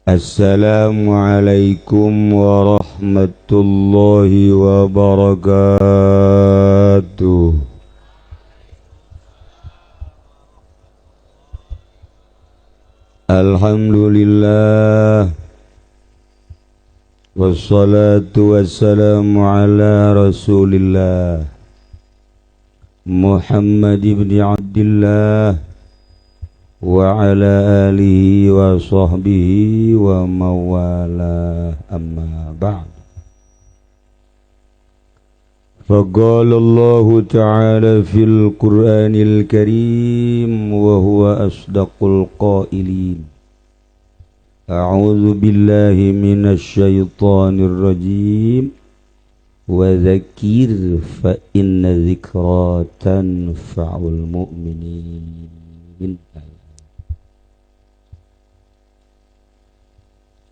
Assalamualaikum warahmatullahi wabarakatuh. Alhamdulillah, wassalatu wassalamu ala rasulillah Muhammad ibn Abdillah wa ala alihi wa sahbihi wa mawala, amma ba'd. Faqala Allahu ta'ala fil Qur'anil Karim wa huwa asdaqul qailin. A'udzu billahi minasy syaithanir rajim. Wa dzakir fa inna dzikra tanfa'ul mu'minin.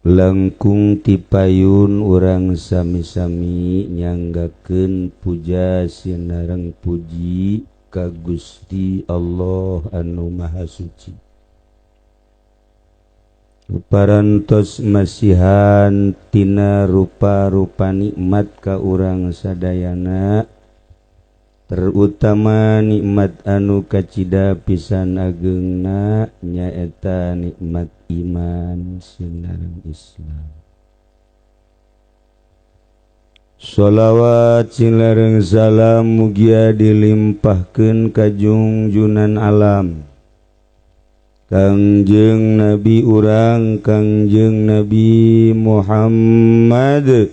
Langkung tipayun urang sami-sami nyanggakeun puja sinareng puji ka Gusti Allah anu Maha Suci. Parantos masihan tina rupa-rupa nikmat ka urang sadayana, terutama nikmat anu kacida pisan ageungna nyaeta nikmat iman sinareng Islam. Sholawat sinareng salam mugia dilimpahkeun ka junjunan alam Kangjeng Nabi urang Kangjeng Nabi Muhammad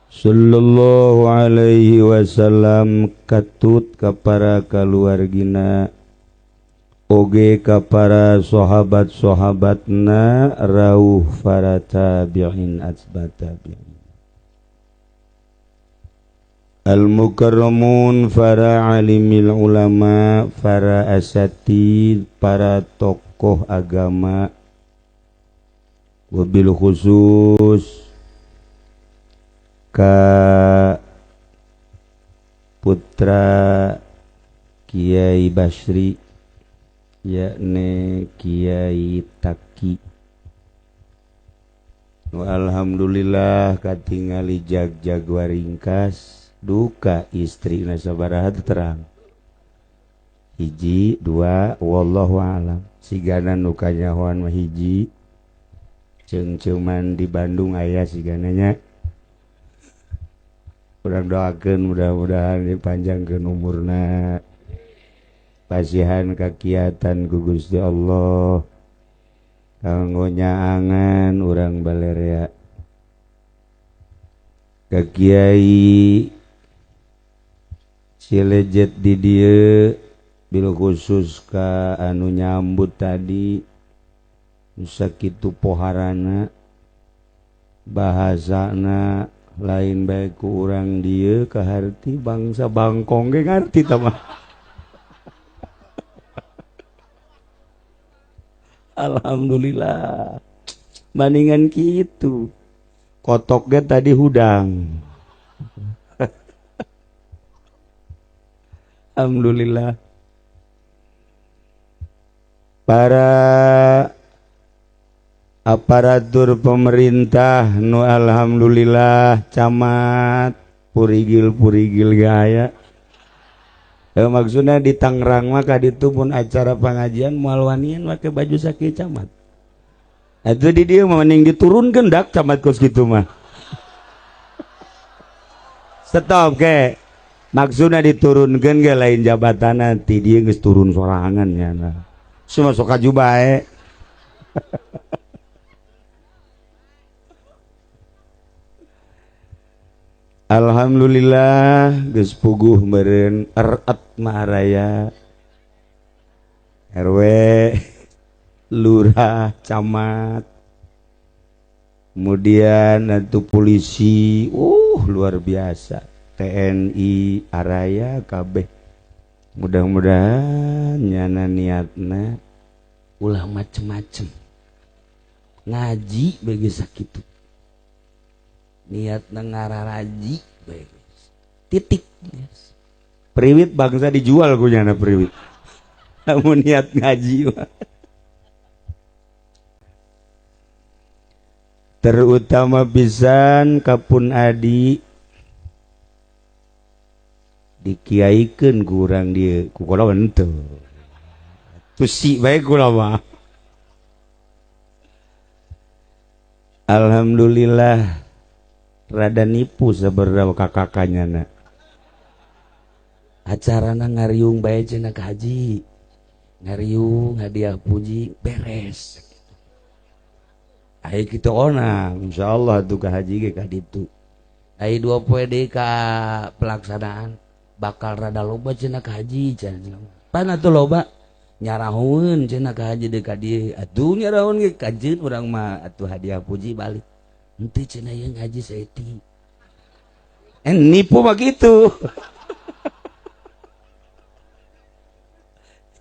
sallallahu alaihi wasallam, katut ka para kaluargina oge ka para sahabat-sahabatna rauh para tabi'in atba tabi'in al-mukarramun, para alimil ulama, para asatid, para tokoh agama, wabil khusus ka putra Kiai Basri yakni Kiai Taki. Alhamdulillah katingali jag-jag waringkas duka istri sabaraha terang hiji dua, wallahu alam. Sigana nu kanyahoan mah hiji, ceung-ceuman di Bandung aya sigananya. Urang doakeun mudah-mudahan dipanjangkeun umurna, pasihan kakiatan ku Gusti Allah kanggo nyaangan urang balerea. Ka Kiai Cilejet di dieu bil khusus ka anu nyambut tadi sakitu poharana bahasana lain bae ku urang dieu kaharti bangsa Bangkong ge ngarti tah mah. Alhamdulillah bandingan kitu kotok ge tadi hudang. Alhamdulillah para aparatur pemerintah nu alhamdulillah camat purigil-purigil gaya. Maksudnya di Tangerang mah kaditu pun acara pengajian moal wanian make baju sakieu camat. Atuh di dieu mah mending diturunkeun dak camat kos kitu mah. Stop ke. Maksudna diturunkeun ge lain jabatan ti dieu geus turun sorangan nya. Semua sok kaju bae. Alhamdulillah geus puguh meureun eret maharaya RW, lurah, camat, kemudian atuh polisi, luar biasa, TNI araya kabeh. Mudah-mudahan nyana niatna ulah macem-macem ngaji bagi sakitu. Niatna ngararaji bae titik. Yes. Priwit bangsa dijual ku nyana priwit. Lamun niat ngaji mah. Terutama pisan kapun adi dikiaikeun ku urang dieu ku kula henteu. Tusi bae kula mah. Alhamdulillah rada nipu saberapa kakaknya na. Acarana ngariung bae cenah ka haji. Ngariung hadiah puji beres. Ai kitu ona insyaallah tuh ka haji ge ka ditu. Ai 2 poe deui ka pelaksanaan bakal rada loba cenah ka haji cenah. Pan atuh loba nyarahoeun cenah ka haji deui ka dieu. Atuh nyarahoeun ge kajeun urang mah atuh hadiah puji balik. Henteu cenah ieu ngaji saeutik. Nipu mah kitu.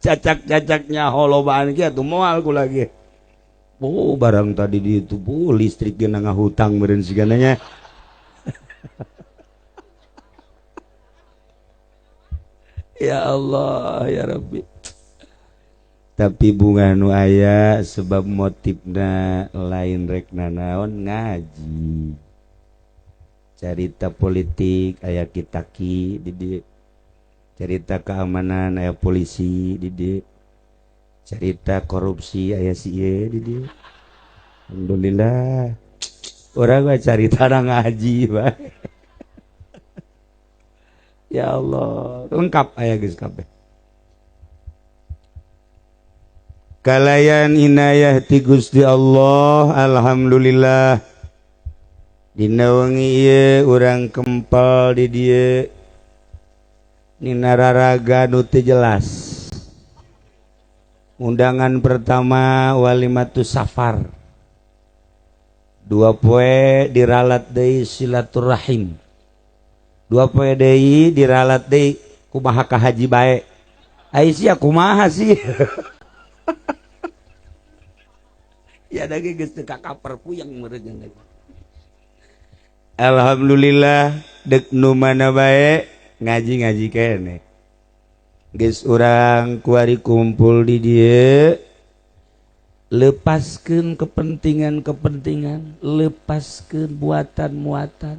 Cacak-cacaknya holobaan ge atuh moal ku lagi. Oh barang tadi di itu bu listrik ge ngahutang meureun sigana nya. Ya Allah ya Rabbi. Tapi bunga nu aya sebab motifna lain rek nanaon ngaji. Carita politik aya kitaki di dieu. Carita keamanan aya polisi di dieu. Cerita korupsi aya si ieu di dieu. Alhamdulillah. Urang mah carita ngaji bae. Ya Allah, lengkap aya geus kabeh. Kalayan inayah ti Gusti Allah, alhamdulillah. Dina wengi ieu urang kempel di dieu. Nina raraga nu teu jelas. Undangan pertama walimatus safar. 2 poe diralat deui silaturahim. 2 poe deui diralat deui kumaha ka haji bae. Ai sia kumaha sih? Ya da ge geus teu kakaper puyeng meureun. Alhamdulillah deuk nu mana bae ngaji-ngaji keneh. Geus urang kuari kumpul di dieu lepaskeun kepentingan-kepentingan, lepaskeun buatan-muatan,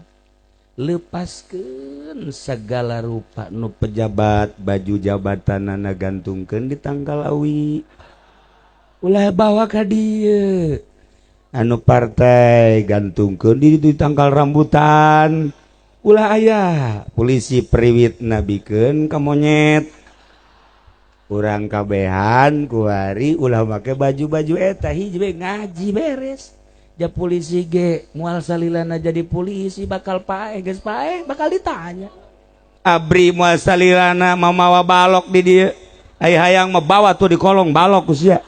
lepaskeun segala rupa nu pejabat baju jabatanana gantungkeun di tangkal awi. Ulah bawa ka dieu. Anu partai gantungkeun di tangkal rambutan. Ulah aya polisi priwit nabikeun ka monyet. Urang kabehan kuari ulah make baju-baju eta hiji we ngaji beres. Ja polisi ge moal salilana jadi polisi bakal paeh geus paeh bakal ditanya. Abri moal salilana mamawa balok di dieu. Ai hayang mah bawa tuh di kolong balok ku sia.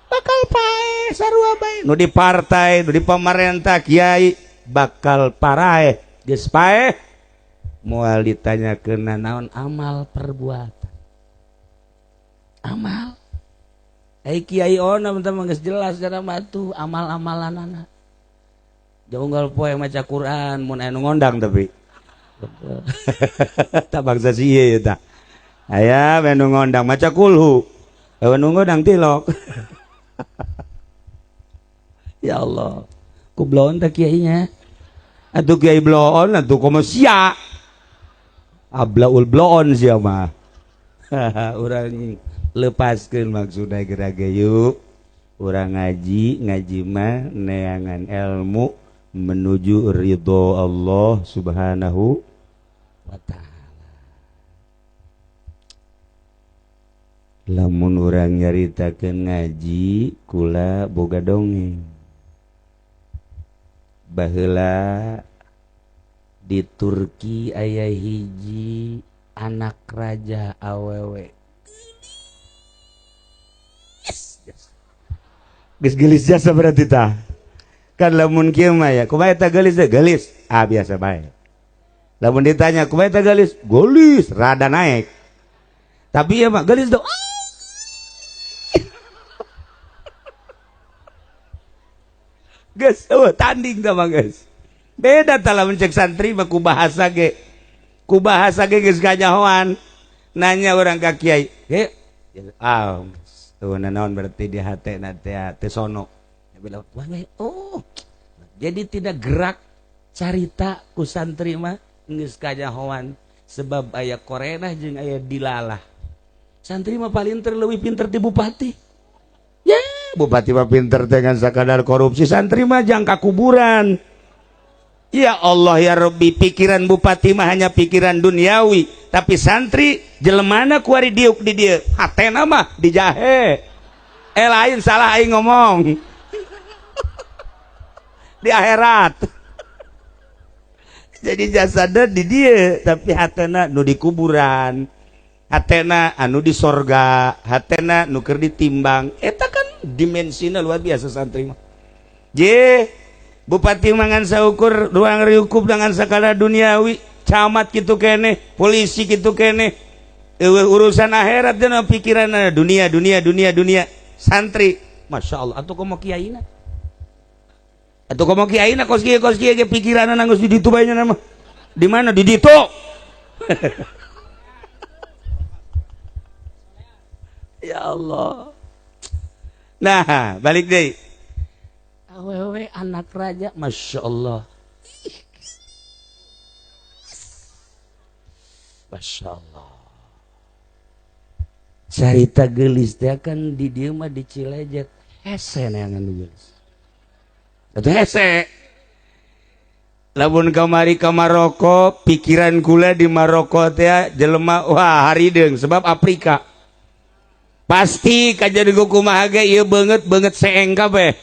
Bakal paeh sarua bae. Nu di partai, nu di pemerintah kiai bakal paraeh geus paeh moal ditanyakeun naon amal perbuatan. Amal. Ai kiai ona mah geus jelas kana mah tuh amal-amalanana. Jauh poe maca Quran mun aya nu ngondang tapi. Tak bangsa si ieu tah. Aya nu ngondang maca kulhu. Aya nu ngondang tilok. Ya Allah. Ku bloon teh kiainya. Atuh kiai bloon atuh komo sia. Ablaul bloon sia mah. Urang lepaskeun maksudna geura ge yuk. Urang ngaji, ngaji mah neangan ilmu menuju ridho Allah Subhanahu wa ta'ala. Lamun urang nyaritakeun ngaji kula boga dongeng. Baheula di Turki aya hiji anak raja awewe. Geus geulis jasa berarti tah. Kan lamun kieu mah ya, kumaha eta geulis teh? Geulis. Ah biasa bae. Lamun ditanya kumaha eta geulis? Geulis, rada naik. Tapi ya mah geulis tuh. Geus, eueuh tanding tah mah geus. Beda tah lamun cek santri mah ku bahasa ge. Ku bahasa ge geus kanyahoan. Nanya urang ka kiai, "Ge, ah tuh naon berarti di hate na teh teh sono." Bilang, "Wah, oh, Jadi tidak gerak carita ku santri mah geus kanyahoan sebab aya korenah jeung aya dilalah. Santri mah paling terleuwih pinter ti bupati. Ya, bupati mah pinter dengan sakadar korupsi, santri mah jangka kuburan. Ya Allah ya Rabbi, pikiran bupati mah hanya pikiran duniawi, tapi santri jelemana kuari diuk di dieu, hatena mah dijahe. Lain salah aing ngomong. Di akhirat. Jadi jasada di dieu, tapi hatena nu di kuburan. Hatena anu di sorga, hatena nu keur ditimbang. Eta kan dimensina luar biasa santri mah. Je, bupati mangan saukur ruang riukup dengan sakala duniawi, camat kitu keneh, polisi kitu keneh. Eueuh urusan akhirat dina pikiranna dunia dunia dunia dunia. Santri, Masya Allah, atuh komo kiaina. Atuh komo kiaina kos kieu ge pikiranna geus di ditu bae nya mah. Di mana di ditu? Ya Allah. Nah, balik deh. Awewe anak raja, Masya Allah. Masya Allah. Carita gelis teh kan di dieu mah di Cilejet. Hese neangan nu gelis. Atuh hese. Lamun kamari ka Maroko, pikiran kula di Maroko teh jelema wah harideung sebab Afrika. Pasti kajian kumaha ge ieu beungeut beungeut seeng kabeh.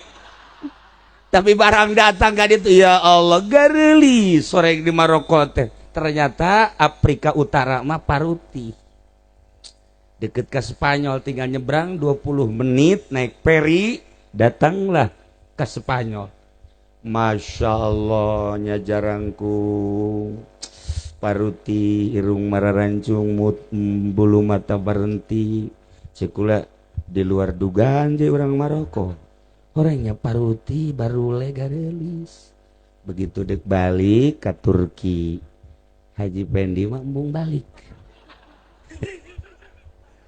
Tapi barang datang ka ditu ya Allah gareuli sore di Maroko teh. Ternyata Afrika Utara mah paruti. Deket ke Spanyol tinggal nyebrang 20 menit naik peri datanglah ke Spanyol. Masya Allah nya jarangku paruti irung mararancung bulu mata berhenti. Cekula di luar dugaan je orang Maroko. Orangnya paruti baru legarelis. Begitu dek balik ke Turki, Haji Pendi mah embung balik.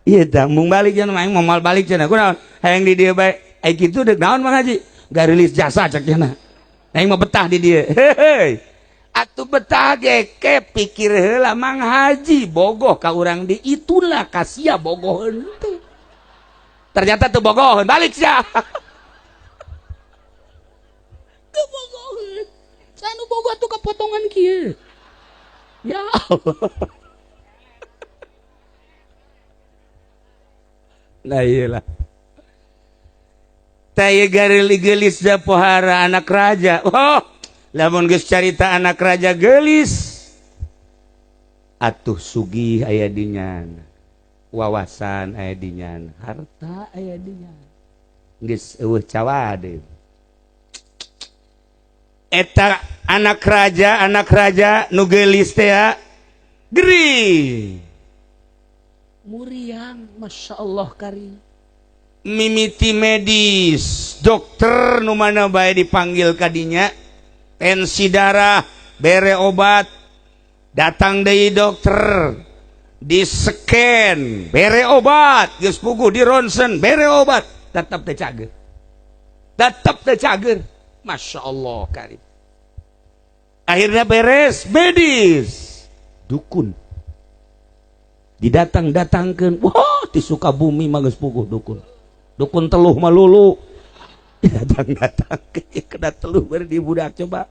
Iya tah embung balik cenah aing moal balik cenah. Kunaon? Hayang di dieu bae. Ai kitu dek naon Mang Haji? Garelis jasa cek cenah. Aing mah betah di dieu. Heuheuy. Atuh betah ge ke pikir heula Mang Haji bogoh ka urang di itulah kasia bogoh henteu. Ternyata tuh bogoh balik sia. Teu bogoh. Sanu bogoh tuh kepotongan kieu. Ya Allah. Nah iyalah. Teh gareuli geulis da pohara anak raja. Oh, lamun geus carita anak raja geulis atuh sugih aya dinya, wawasan aya dinya, harta aya dinya, geus eueuh cawade. Eta anak raja nu geulis teh gering muriang, Masya Allah kari mimiti medis dokter nu mana bae dipanggil kadinya, tensi darah bere obat, datang deui dokter di scan bere obat, geus puguh di ronsen bere obat, tetap teu cager, tetap teu cager. Masya Allah kari akhirnya beres medis dukun didatang-datangkeun, wah di Sukabumi mah geus puguh dukun, dukun teluh malulu didatang-datangkeun kena teluh bari di budak coba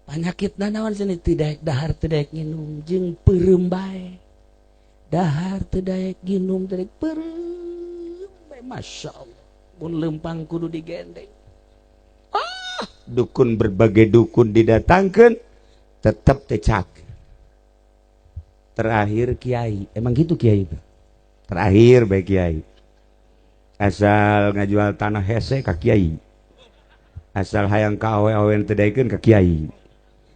penyakit naon cenah teu daek dahar teu daek nginum jeung peureum bae, dahar teu daek nginum teu daek peureum bae. Masya Allah mun lempang kudu digendeng. Ah, dukun berbagai dukun didatangkeun tetep teu cager. Terakhir kiai, emang gitu kiai itu. Terakhir bae kiai. Asal ngajual tanah hese ka kiai. Asal hayang ka awe-awe teu daekeun ka kiai.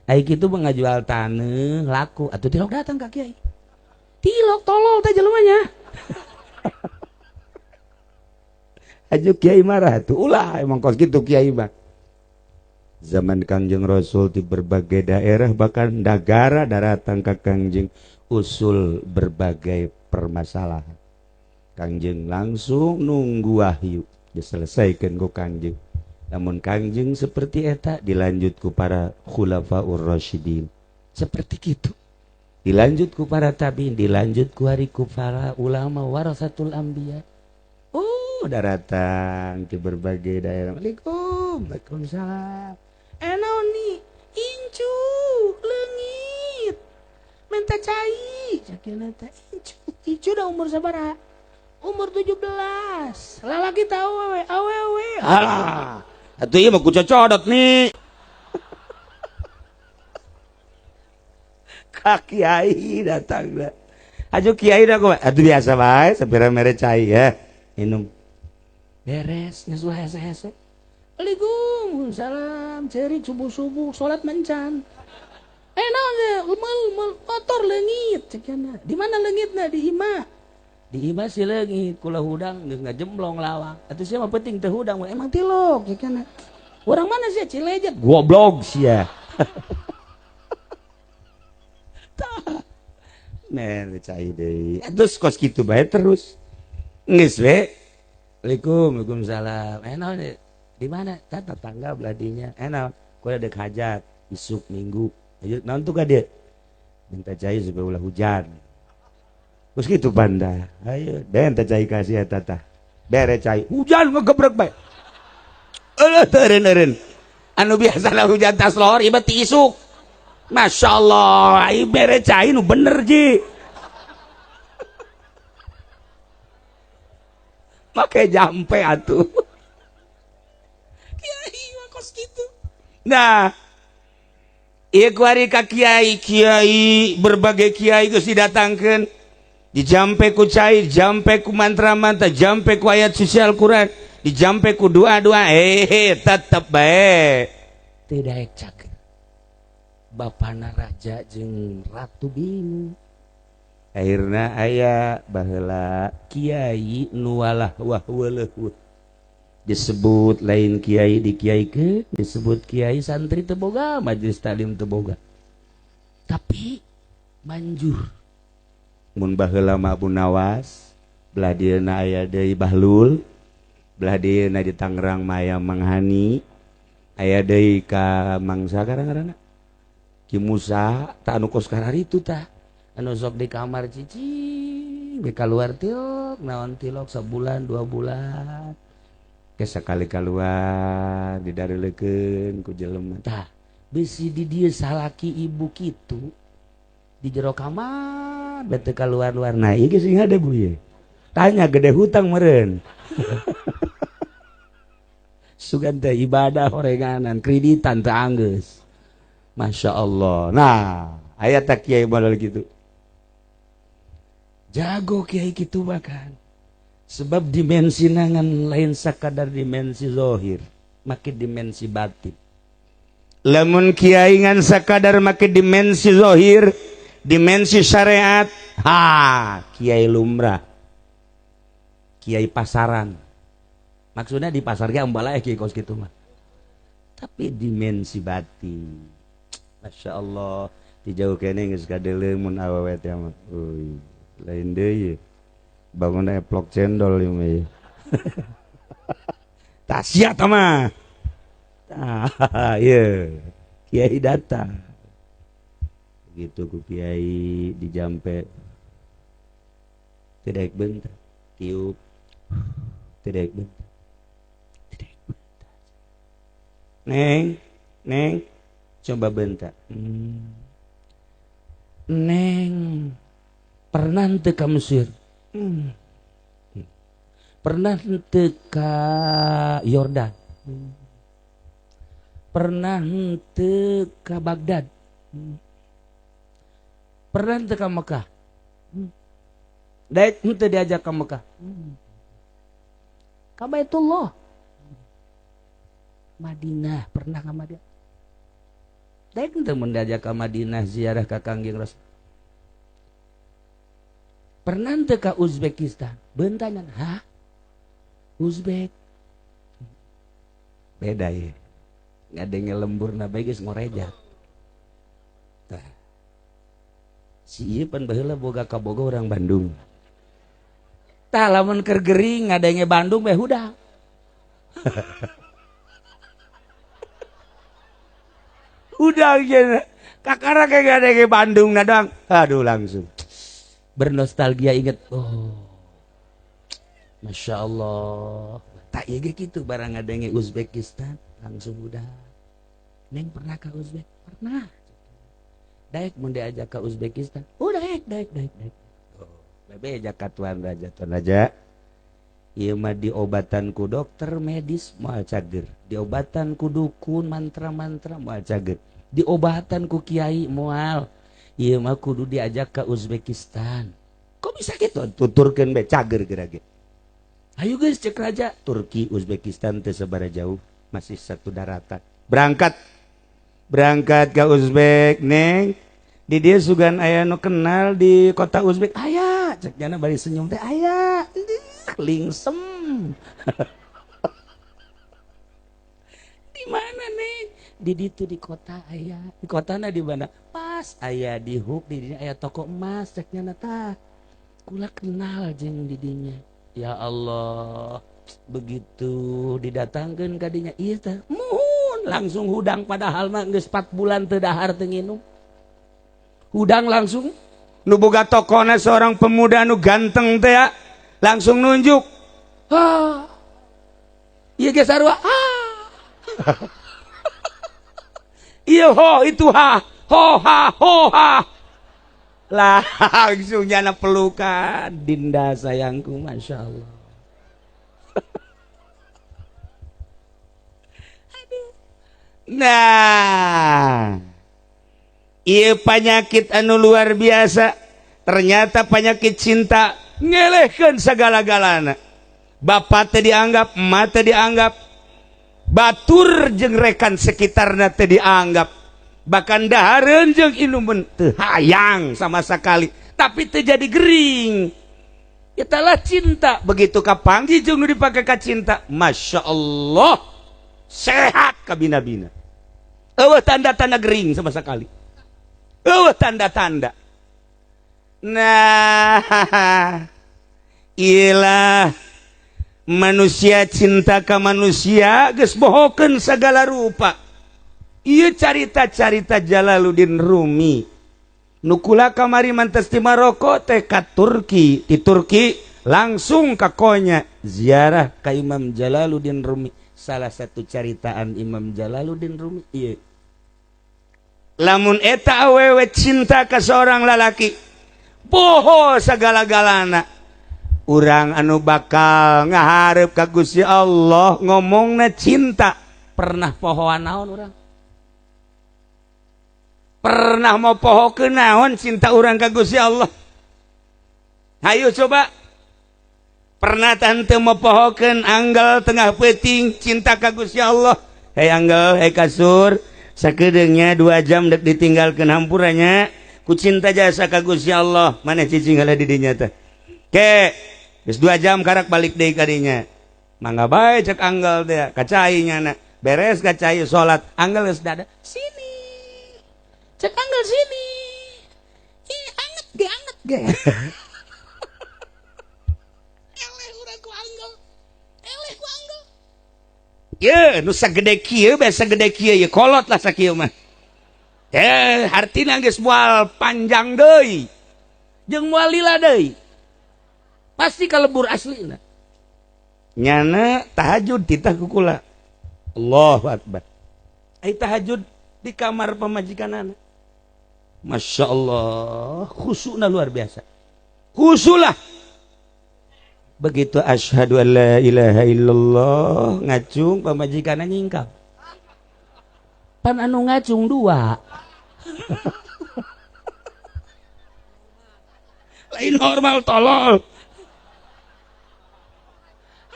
Ai kitu mah ngajual tanah laku atuh tilok datang ka kiai. Tilok tolol teh jelemanya. Aju kiai marah tuh, ulah emang kos kitu kiai mah. Zaman Kangjeng Rasul di berbagai daerah bahkan negara daratan ka Kangjeng usul berbagai permasalahan. Kangjeng langsung nunggu wahyu diselesaikan ku Kangjeng. Namun Kangjeng seperti eta dilanjut ku para khulafaur rasyidin. Seperti gitu. Dilanjut ku para tabiin, dilanjut ku hari ku para ulama warasatul anbiya. Oh, datang ke berbagai daerah. Waalaikum, waalaikumsalam. Naon nih? Incu, leungit. Minta cai. Cakina teh incu. Incu udah umur sabaraha? Umur 17. Lalaki tahu awewe, awewe. Alah. Atuh ieu mah ku cocodot nih. Ka kiai datang dah. Aju kiai dah kumaha? Atuh biasa bae sapira mere cai ya. Minum. Beres geus ulah hese-hese. Waalaikumsalam, ceri subuh-subuh salat mencan. Naon teh? Meul motor leungit cekna. Di mana leungitna? Di imah. Di imah si leungit kula hudang geus ngajemblong lawang. Atuh sia mah penting teu hudang, emang tilok cekna. Urang mana sia? Cilejet. Goblok sia. Tah. Mere cai deui. Terus kos kitu bae terus. Geus we. Waalaikum, waalaikumsalam. Naon di mana? Tah tetangga beladinya. Naon? Kula dek hajat isuk minggu. Ayo naon tuh ka dieu? Minta cai supaya ulah hujan. Terus gitu banda. Ayo, den teh cai kasih eta tah. Bere cai, hujan ngegebrek bae. Eueuh teu eureun-eureun. Anu biasana hujan tas lohor ieu ti isuk. Masya Allah, ieu bere cai nu bener ji. Make jampe atuh. Kiai mah kos kitu. Nah, ieu kuari ka kiai, kiai berbagai kiai geus didatangkeun. Dijampe ku cai, dijampe ku mantra-mantra, jampe ku ayat suci Al-Qur'an, dijampe ku doa-doa, tetep bae. Teu daek cakeun. Bapana raja jeung ratu bingung. Akhirna aya baheula kiai nu walah wah weuleuh. Disebut lain kiai dikiaikeun, disebut kiai santri teu boga, majelis taklim teu boga. Tapi manjur. Mun baheula mah Abu Nawas, belah dieuna aya deui Bahlul, belah dieuna di Tangerang mah aya Mang Hani, aya deui ka Mangsa ngaranna Ki Musa, tah anu kos kararitu tah. Anu sok di kamar cicing, we kaluar tilok, naon tilok sabulan, 2 bulan. Ke sakali kaluar didareulekeun ku jelema. Tah, bisi di dieu salaki ibu kitu di jero kamar bete keluar-luar. Nah, ieu geus ada bu ye. Tanya gede hutang meureun. Sugan teh ibadah horenganan, kreditan teu anggeus. Masya Allah. Nah, aya teh kiai model kitu. Jago kiai kitu bahkan. Sebab dimensi nangan lain sakadar dimensi zahir, make dimensi batin. Lamun kiai ngan sakadar make dimensi zahir, dimensi syariat, ha, kiai lumrah. Kiai pasaran. Maksudnya di pasar ge ambala kiai kos kitu mah. Tapi dimensi batin. Masya Allah, di jauh kene geus kadeuleung mun awewe teh mah. Euy, lain deui. Bangun eplok cendol ieu mah. Tah sia tah mah. Tah, ieu. Kiai datang. Begitu ku kiai dijampe tidak bentar, tiup tidak bentar, tidak bentar. Neng, neng, coba bentar. Neng, pernah teu ka Mesir? Pernah teu ka Yordan? Pernah teu ka Baghdad? Pernah teu ka Mekah? Daek henteu diajak ka Mekah. Ka Baitullah. Madinah, pernah ka Madinah? Daek henteu mun diajak ka Madinah ziarah ka Kangjeng Rasul. Pernah henteu ka Uzbekistan? Beuntangan, hah? Uzbek. Beda ye. Ngadenge lemburna bae geus ngorejat. Tah. Si ieu pan baheula boga kaboga orang Bandung. Tah lamun keur gering ngadenge Bandung bae hudang. Udah cenah. Kakara kayak gade Bandung na doang. Aduh langsung. Bernostalgia inget. Oh. Masya Allah. Tak iya gitu barang ngadenge Uzbekistan langsung udah. Neng pernah ke Uzbek? Pernah. Daek mun diajak ke Uzbekistan. Oh daek daek daek daek. Oh, bebe ajak ka tuan raja, tuan raja. Ieu mah diobatan ku dokter medis moal cager, diobatan ku dukun mantra-mantra moal cager, diobatan ku kiai moal. Ieu mah kudu diajak ke Uzbekistan. Kok bisa gitu? Tuturkeun be cager geura ge. Ayo guys cek raja, Turki Uzbekistan teu sabaraha jauh, masih satu daratan. Berangkat. Berangkat ke Uzbek, Neng. Di dia sugan aya nu kenal di kota Uzbek. Aya, cek jana bari senyum teh aya. Lingsem. Di mana nih? Di ditu di kota aya. Di kotana di mana? Pas aya di huk di dinya aya toko emas cek nyana tah. Kula kenal jeung di dinya. Ya Allah, begitu didatangkeun ka dinya ieu teh muhun langsung hudang padahal mah geus 4 bulan teu dahar teu nginum. Hudang langsung nu boga tokona seorang pemuda nu ganteng teh ya. Langsung nunjuk. Ah. Ieu ge sarua. Ah. Ieu ho itu ha. Ho ha ho ha. Langsung nyana pelukan. Dinda sayangku, Masya Allah. Aduh. Nah, ieu penyakit anu luar biasa. Ternyata penyakit cinta ngelehkeun segala-galana. Bapak teh dianggap, emak teh dianggap, batur jeung rekan sekitarna teh dianggap, bahkan dahareun jeung inuman teu hayang sama sekali, tapi teu jadi gering. Italah cinta. Begitu kapanggih jeung nu dipake ka cinta, Masya Allah, sehat kabina-bina. Eueuh tanda-tanda gering sama sekali. Eueuh tanda-tanda. Nah, ilah manusia cinta ka manusia geus bohokeun segala rupa. Ieu carita-carita Jalaluddin Rumi. Nu kula kamari mantes ti Maroko teh ka Turki, di Turki langsung ka Konya ziarah ka Imam Jalaluddin Rumi. Salah satu caritaan Imam Jalaluddin Rumi ieu. Lamun eta awewe cinta ka seorang lalaki, boho segala-galana. Urang anu bakal ngaharep ka Gusti Allah ngomongna cinta. Pernah pohoan naon urang? Pernah mau poho ke naon cinta urang ka Gusti Allah? Hayu coba. Pernah tante mau pohokeun anggal tengah peuting cinta ka Gusti Allah? Hei anggal, hei kasur, sakedeungnya 2 jam dek ditinggalkeun hampurannya. Ku cinta jasa ka Gusti Allah, maneh cicing heula di dinya teh. Ke, geus 2 jam karak balik deui ka dinya. Mangga bae cek anggal teh, ka cai nyana. Beres ka cai salat, anggal geus dada. Sini. Cek anggal sini. Ih, anget ge, anget ge. Eleh urang ku anggal. Eleh ku anggal. Ye, nu sagede kieu bae sagede kieu ye kolot lah sakieu mah. Hartina geus moal panjang deui. Jeung moal lila deui. Pasti kalebur aslina. Nyana tahajud titah ku kula. Allahu akbar. Ai tahajud di kamar pamajikanana. Masya Allah, khusyukna luar biasa. Khusyulah. Begitu asyhadu an la ilaha illallah ngacung pamajikanna nyingkap. Pan anu ngacung 2. Lain normal tolol.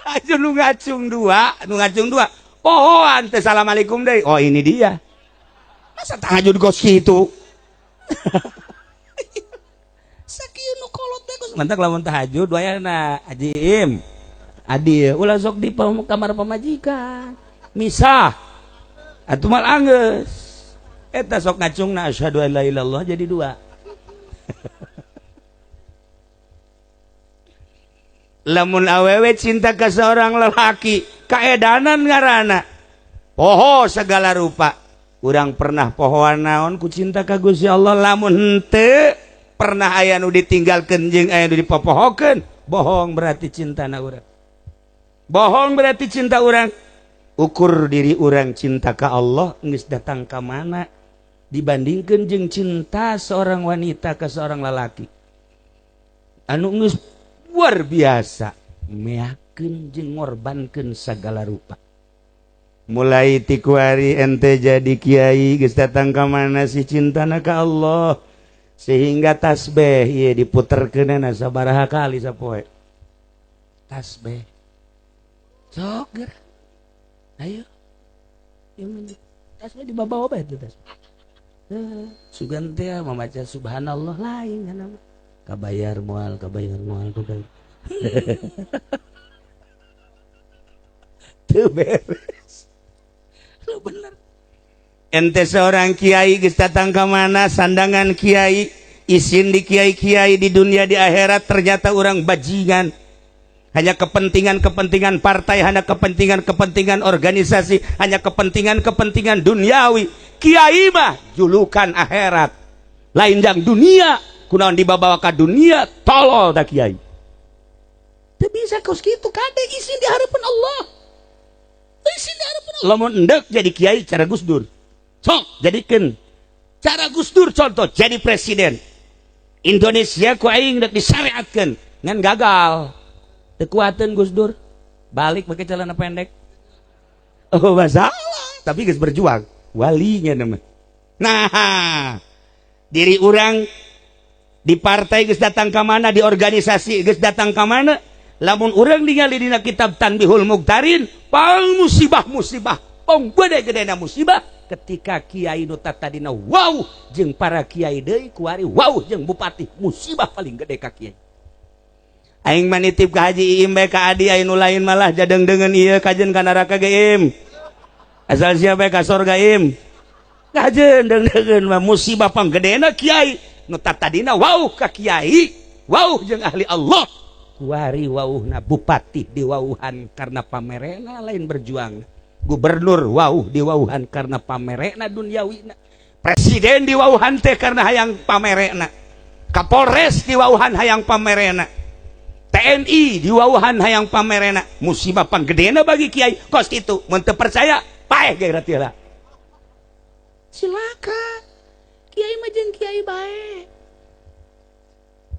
Aja nu ngacung 2, nu ngacung 2. Pohoan teh assalamualaikum deui. Oh ini dia. Masa tahajud kos kitu? Sakieu nu kolot teh kos. Mantak lamun tahajud wayahna Haji Im. Adil ulah sok di kamar pamajikan. Misah. Atuh mal anggeus. Eta sok ngacungna asyhadu an la ilaha illallah jadi 2. Lamun awewe cinta ke seorang lelaki, kaedanan ngarana. Poho segala rupa. Urang pernah pohoan naon ku cinta ka Gusti Allah, lamun henteu pernah aya nu ditinggalkeun jeung aya nu dipopohokeun, bohong berarti cintana urang. Bohong berarti cinta urang. Ukur diri urang cinta ka Allah geus datang ka mana dibandingkeun jeung cinta seorang wanita ke seorang lelaki. Anu geus luar biasa meakeun jeung ngorbankeun sagala rupa. Mulai ti kuari ente jadi kiai geus datang ka mana si cintana ka Allah sehingga tasbih ieu diputerkeunana sabaraha kali sapoe. Tasbih. Sok geura. Ayo. Tasbih dibawa bae teh tasbih. Sugan teh membaca subhanallah lain kana mah. Kabayar moal, kabayar moal, kabayar. Teu beres. Lu bener. Ente seorang kiai geus datang ka mana sandangan kiai, isin di kiai-kiai di dunia di akhirat ternyata orang bajingan. Hanya kepentingan-kepentingan partai, hanya kepentingan-kepentingan organisasi, hanya kepentingan-kepentingan duniawi. Kiai mah julukan akhirat. Lain jang dunia, kunaon dibawa ka dunia, tolol da kiai. Teu bisa kos kitu kade isin di harapan Allah. Isin di harapan Allah. Lamun endek jadi kiai cara Gus Dur. Sok jadikeun cara Gus Dur contoh jadi presiden. Indonesia ku aing dek disyariatkeun, ngan gagal. Teu kuateun Gus Dur. Balik pakai celana pendek. Oh masalah, tapi geus berjuang. Walinya nama. Nah, diri urang di partai geus datang ka mana, di organisasi geus datang ka mana, lamun urang ningali dina kitab Tanbihul Muqtarin, pang musibah-musibah, pang gede-gedena musibah ketika kiai nu tadina wow jeung para kiai deui kuari wow jeung bupati, musibah paling gede ka kiai. Aing mah nitip ka Haji Iim bae ka Adi, aing nu lain malah jadeng-dengeun ieu kajen ka neraka ge Im. Asal sia bae ka sorga Im. Kajen deung-deungeun mah musibah panggedena kiai nu tadina wauh ka kiai, wauh jeung ahli Allah. Kuari wauhna bupati diwauhan karena pamerena lain berjuang. Gubernur wauh diwauhan karena pamerena duniawina. Presiden diwauhan teh karena hayang pamerena. Kapolres diwauhan hayang pamerena. TNI diwauhan hayang pamerena. Musibah panggedena bagi kiai kos kitu. Mun teu percaya paeh ge ratilah. Silakan. Kiai mah jeung kiai bae.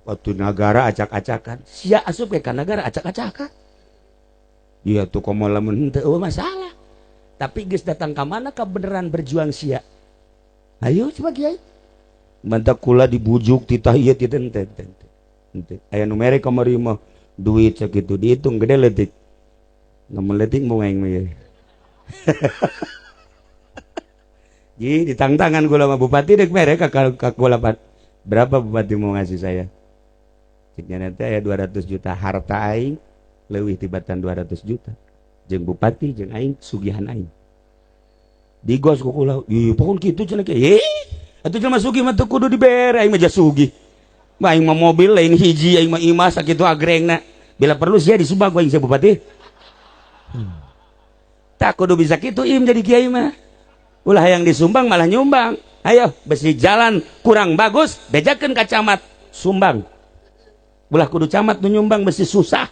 Waktu nagara acak-acakan, sia asup ke ka nagara acak-acakan. Iya tuh komo lamun henteu masalah. Tapi geus datang ka mana kebenaran berjuang sia. Ayo coba kiai. Mantak kula dibujuk titah ieu titah henteu henteu. Aya nu mere kamari mah duit sakitu dihitung gede leutik. Lamun leutik mau aing mah ieu. Ji ditangtangan kula mah bupati deuk mere ka kula berapa bupati mau ngasih saya? Ceknya nanti aya 200 juta harta aing leuwih tibatan 200 juta. Jeung bupati jeung aing sugihan aing. Digos ku kula, ih pokon kitu cenah ge. Ih, atuh jelema sugih mah teu kudu dibere aing mah sugih. Mah aing mah mobil lain hiji aing mah imah sakitu agrengna. Bila perlu sia disumbang ku aing sia bupati. Tak kudu bisa kitu im jadi kiai mah. Ulah yang disumbang malah nyumbang. Ayo besi jalan kurang bagus bejakeun ka camat sumbang. Ulah kudu camat nu nyumbang besi susah.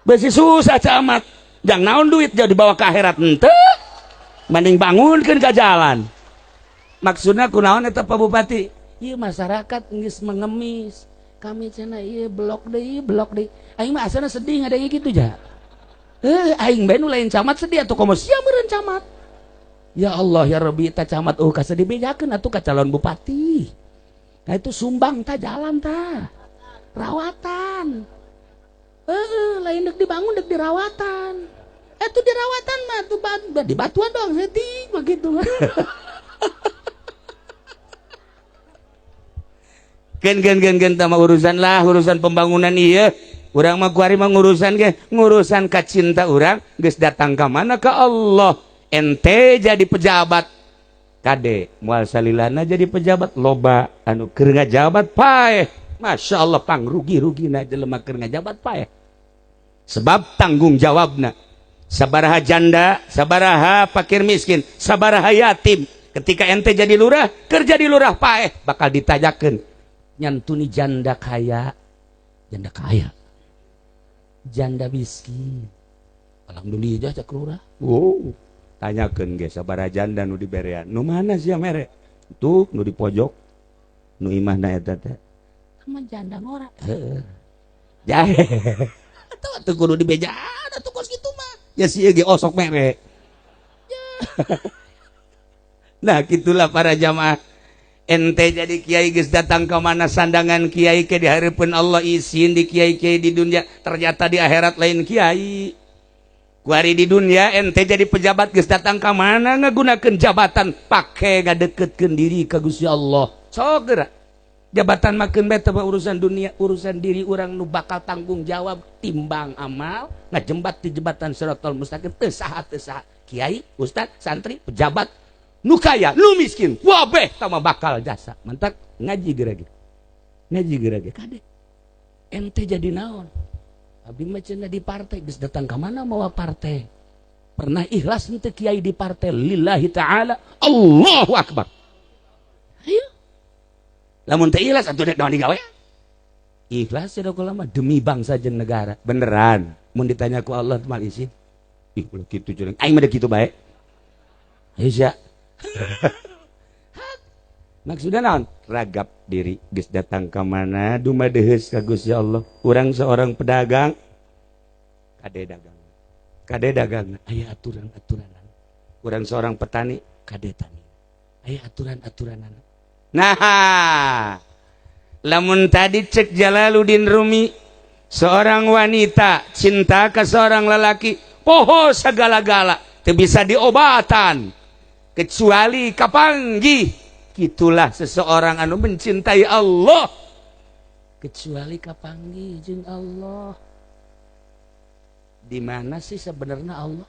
Besi susah camat. Jang naon duit jadi dibawa ke akhirat henteu. Mending bangunkeun ka jalan. Maksudna kunaon eta Pak Bupati? Ieu masyarakat geus mengemis. Kami cenah ieu blok deui, blok deui. Aing mah asana sedih ngadenge kitu ja. Aing bae nu lain camat sedih atuh komo sia meureun camat. Ya Allah ya Rabbi ta camat oh ka sedih bejakeun atuh ka calon bupati. Nah itu sumbang ta jalan ta. Rawatan. Lain dek dibangun dek dirawatan. Itu dirawatan mah tuh di batuan doang sedih begitu. Gen gen gen gen tama urusan lah urusan pembangunan iya. Urang mah kuari mah ngurusan ge ngurusan ka cinta urang geus datang ka mana ka Allah. Ente jadi pejabat kade moal salilana jadi pejabat loba anu keur ngajabat paeh. Masya Allah pang rugi-rugina jelema keur ngajabat paeh. Sebab tanggung jawabna. Sabaraha janda, sabaraha fakir miskin, sabaraha yatim. Ketika ente jadi lurah, kerja di lurah paeh bakal ditajakeun nyantuni janda kaya, janda kaya, janda miskin. Alhamdulillah cak lurah. Oh, tanyakeun ge sabaraha janda nu diberean. Nu mana sih mere? Tuh nu di pojok, nu imahna eta teh. Sama janda ngora. Heeh. Jahe. Atuh atuh kudu dibejaan atuh kos kitu mah. Ya sih ge osok mere. Nah, gitulah para jamaah. Ente jadi kiai geus datang ke mana sandangan kiai ke di hareupeun Allah, isin di kiai-kiai di dunia, ternyata di akhirat lain kiai. Kuari di dunia ente jadi pejabat, geus datang ke mana ngagunakeun jabatan pake ngadeketkeun diri ka Gusti Allah. Sok geura. Jabatan makeun bae teh urusan dunia, urusan diri urang nu bakal tanggung jawab timbang amal ngajembat di jembatan siratal mustaqim teu saha teu saha. Kiai, ustad, santri, pejabat, nu kaya, nu miskin, wabeh sama bakal jasa. Mantak ngaji geura ge. Ngaji geura ge kade. Ente jadi naon? Abdi mah cenah di partai, geus datang ka mana mawa partai? Pernah ikhlas henteu kiai di partai lillahi ta'ala? Allahu akbar. Ayo. Lamun teu ikhlas atuh dek naon digawe? Ikhlas ya mah demi bangsa jeung negara. Beneran. Mun ditanya ku Allah mal isin. Ih, ulah kitu jeung aing mah kitu bae. Ayo sia. Maksudnya naon? Ragap diri geus datang ka mana dumadeheus ka Gusti Allah. Urang seorang pedagang kade dagang. Kade dagang aya aturan-aturanan. Urang seorang petani kade tani. Aya aturan-aturanan. Nah, lamun tadi cek Jalaluddin Rumi, seorang wanita cinta ke seorang lelaki poho segala-gala, teu bisa diobatan kecuali kapanggih. Itulah seseorang anu mencintai Allah kecuali kapanggih jeung Allah. Di mana sih sebenarnya Allah?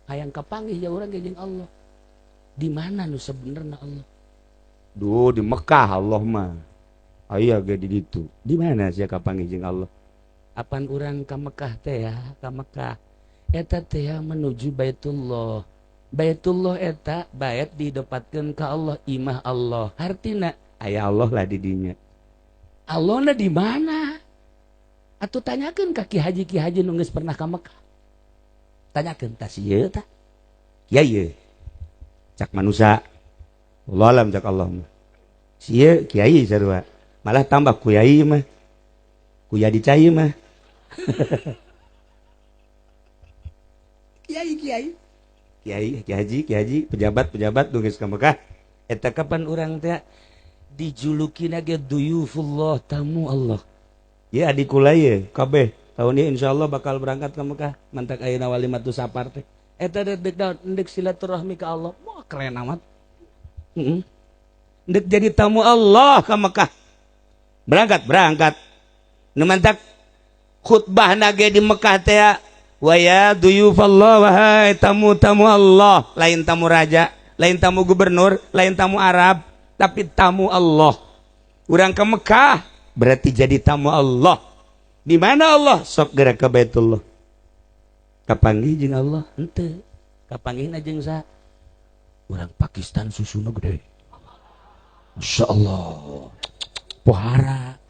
Hayang kapanggih ya urang jeung Allah. Di mana nu sebenarnya Allah? Duh, di Mekah Allah mah. Aya ge di ditu. Di mana sih kapanggih jeung Allah? Apan urang ka Mekah teh ya, ka Mekah. Eta teh ya menuju Baitullah. Baitullah eta bait didapatkeun ka Allah, imah Allah. Artina aya Allah lah di dinya. Allahna di mana? Atuh tanyakeun ka ki haji nu geus pernah ka Mekah. Tanyakeun tah ieu tah. Kiai ieu. Cak manusia. Allah alam cak Allah mah. Sieu kiai sarua. Malah tambah kuyai mah. Kuya dicai mah. Kiai kiai. Kiai, kiai haji, kiai haji, pejabat-pejabat nu geus ka Mekah. Eta kapan urang teh dijulukina ge duyufullah, tamu Allah. Ya adik kula ye kabeh tahun ieu insyaallah bakal berangkat ke Mekah. Mantak ayeuna walimatu safar teh. Eta dek dek silaturahmi ka Allah. Wah, keren amat. Heeh. Dek jadi tamu Allah ke Mekah. Berangkat, berangkat. Nu mantak khutbahna ge di Mekah teh wa ya duyufallah, wahai tamu-tamu Allah, lain tamu raja, lain tamu gubernur, lain tamu Arab, tapi tamu Allah. Urang ke Mekah berarti jadi tamu Allah. Di mana Allah? Sok gerak ke Baitullah. Kapanggih jeung Allah? Henteu. Kapanggihna jeung saha? Urang Pakistan susuna gede. Masya Allah. Pohara.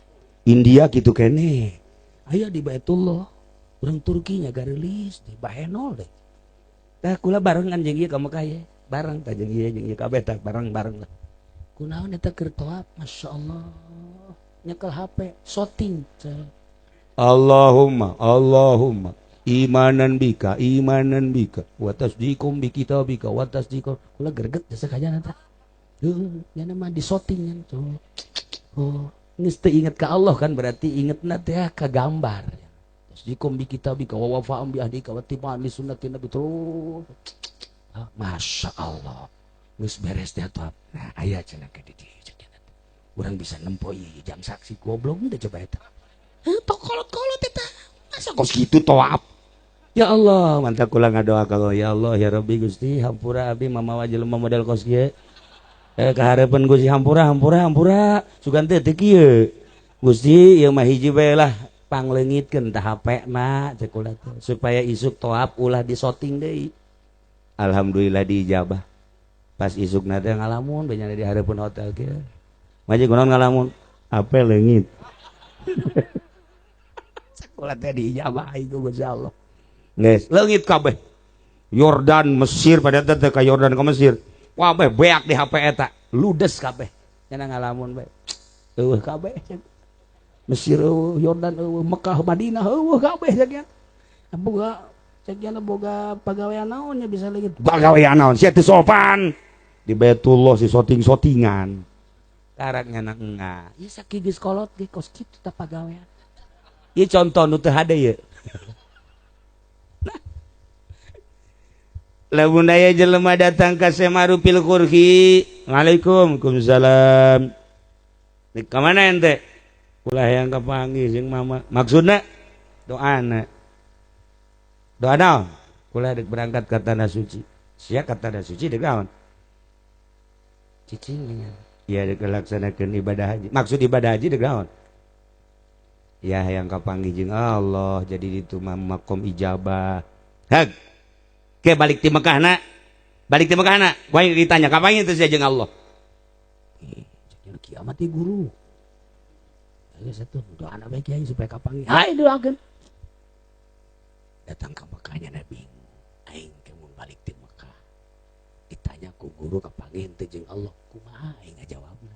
India gitu kene. Aya di Baitullah. Urang Turki nya garelis deh, bahenol deh. Tah kula barengan jeung ieu ka Mekah ye. Bareng tah jeung ieu kabeh tah bareng-bareng lah. Kunaon eta keur tawaf? Masya Allah. Nyekel HP, shooting. Allahumma, Allahumma imanan bika, imanan bika, wa tasdiqum bi kitabika, wa tasdiqum. Kula greget jasa kajana tah. Heuh, nya mah di shooting tuh. Oh, geus teu inget ka Allah kan berarti ingetna teh ka gambar. Tasdiqum bi kitabika wa wafa'um bi ahdika wa tiba'an li sunnati nabi terus. Masya Allah. Geus beres teh atuh. Nah, aya cenah ka di dieu. Urang bisa nempo ieu jam saksi goblok teh coba eta. Heuh, tok kolot-kolot eta. Masa kos kitu tawaf? Ya Allah, mantap kula ngadoa ka Allah, ya Allah ya Rabbi Gusti hampura abdi mamawa jelema model kos kieu. Kahareupeun Gusti hampura hampura hampura sugan teh teu kieu. Gusti ieu mah hiji bae lah. Pangleungitkeun tah HP na cek kula teh supaya isuk toap ulah disoting deui. Alhamdulillah diijabah. Pas isukna teh ngalamun bae di hareupeun hotel kieu. Maji kunaon ngalamun? HP leungit. Cek kula teh diijabah ku Gusti Allah. Geus leungit kabeh. Yordan Mesir pada teh ka Yordan ka Mesir. Wah beak di HP eta, ludes kabeh. Nya ngalamun bae. Eueuh kabeh. Mesir eueuh, Yordan eueuh, Mekah, Madinah eueuh kabeh cek. Boga cek boga pagawean naon nya bisa leungit. Pagawean naon sia teu sopan. Di Baitullah si soting-sotingan. Karak nya enggak. Ieu sakieu geus kolot ge kos kitu tah pagawean. Ieu contoh nu teu hade ieu. Lamun aya jelema datang ka Semarupil Kurhi, Waalaikum salam. Ka mana ente? Ulah yang kapanggih jeung mama. Maksudna doana. Doa naon? Kula dek berangkat ke tanah suci. Sia ke tanah suci dek naon? Cicing nya. Iya dek laksanakeun ibadah haji. Maksud ibadah haji dek naon? Ya yang kapanggih jeung Allah jadi itu mah makom ijabah. Hag. Ke balik ti Mekah na. Balik ti Mekah na. Wae ditanya kapan itu sia jeung Allah? Kiamat di guru. Geus atuh doana bae kiai supaya kapanggih. Hai doakeun. Datang ke Mekahnya Nabi. Aing ke mun balik ti Mekah. Ditanya ku guru kapanggih teu jeung Allah, kumaha aing ngajawabna?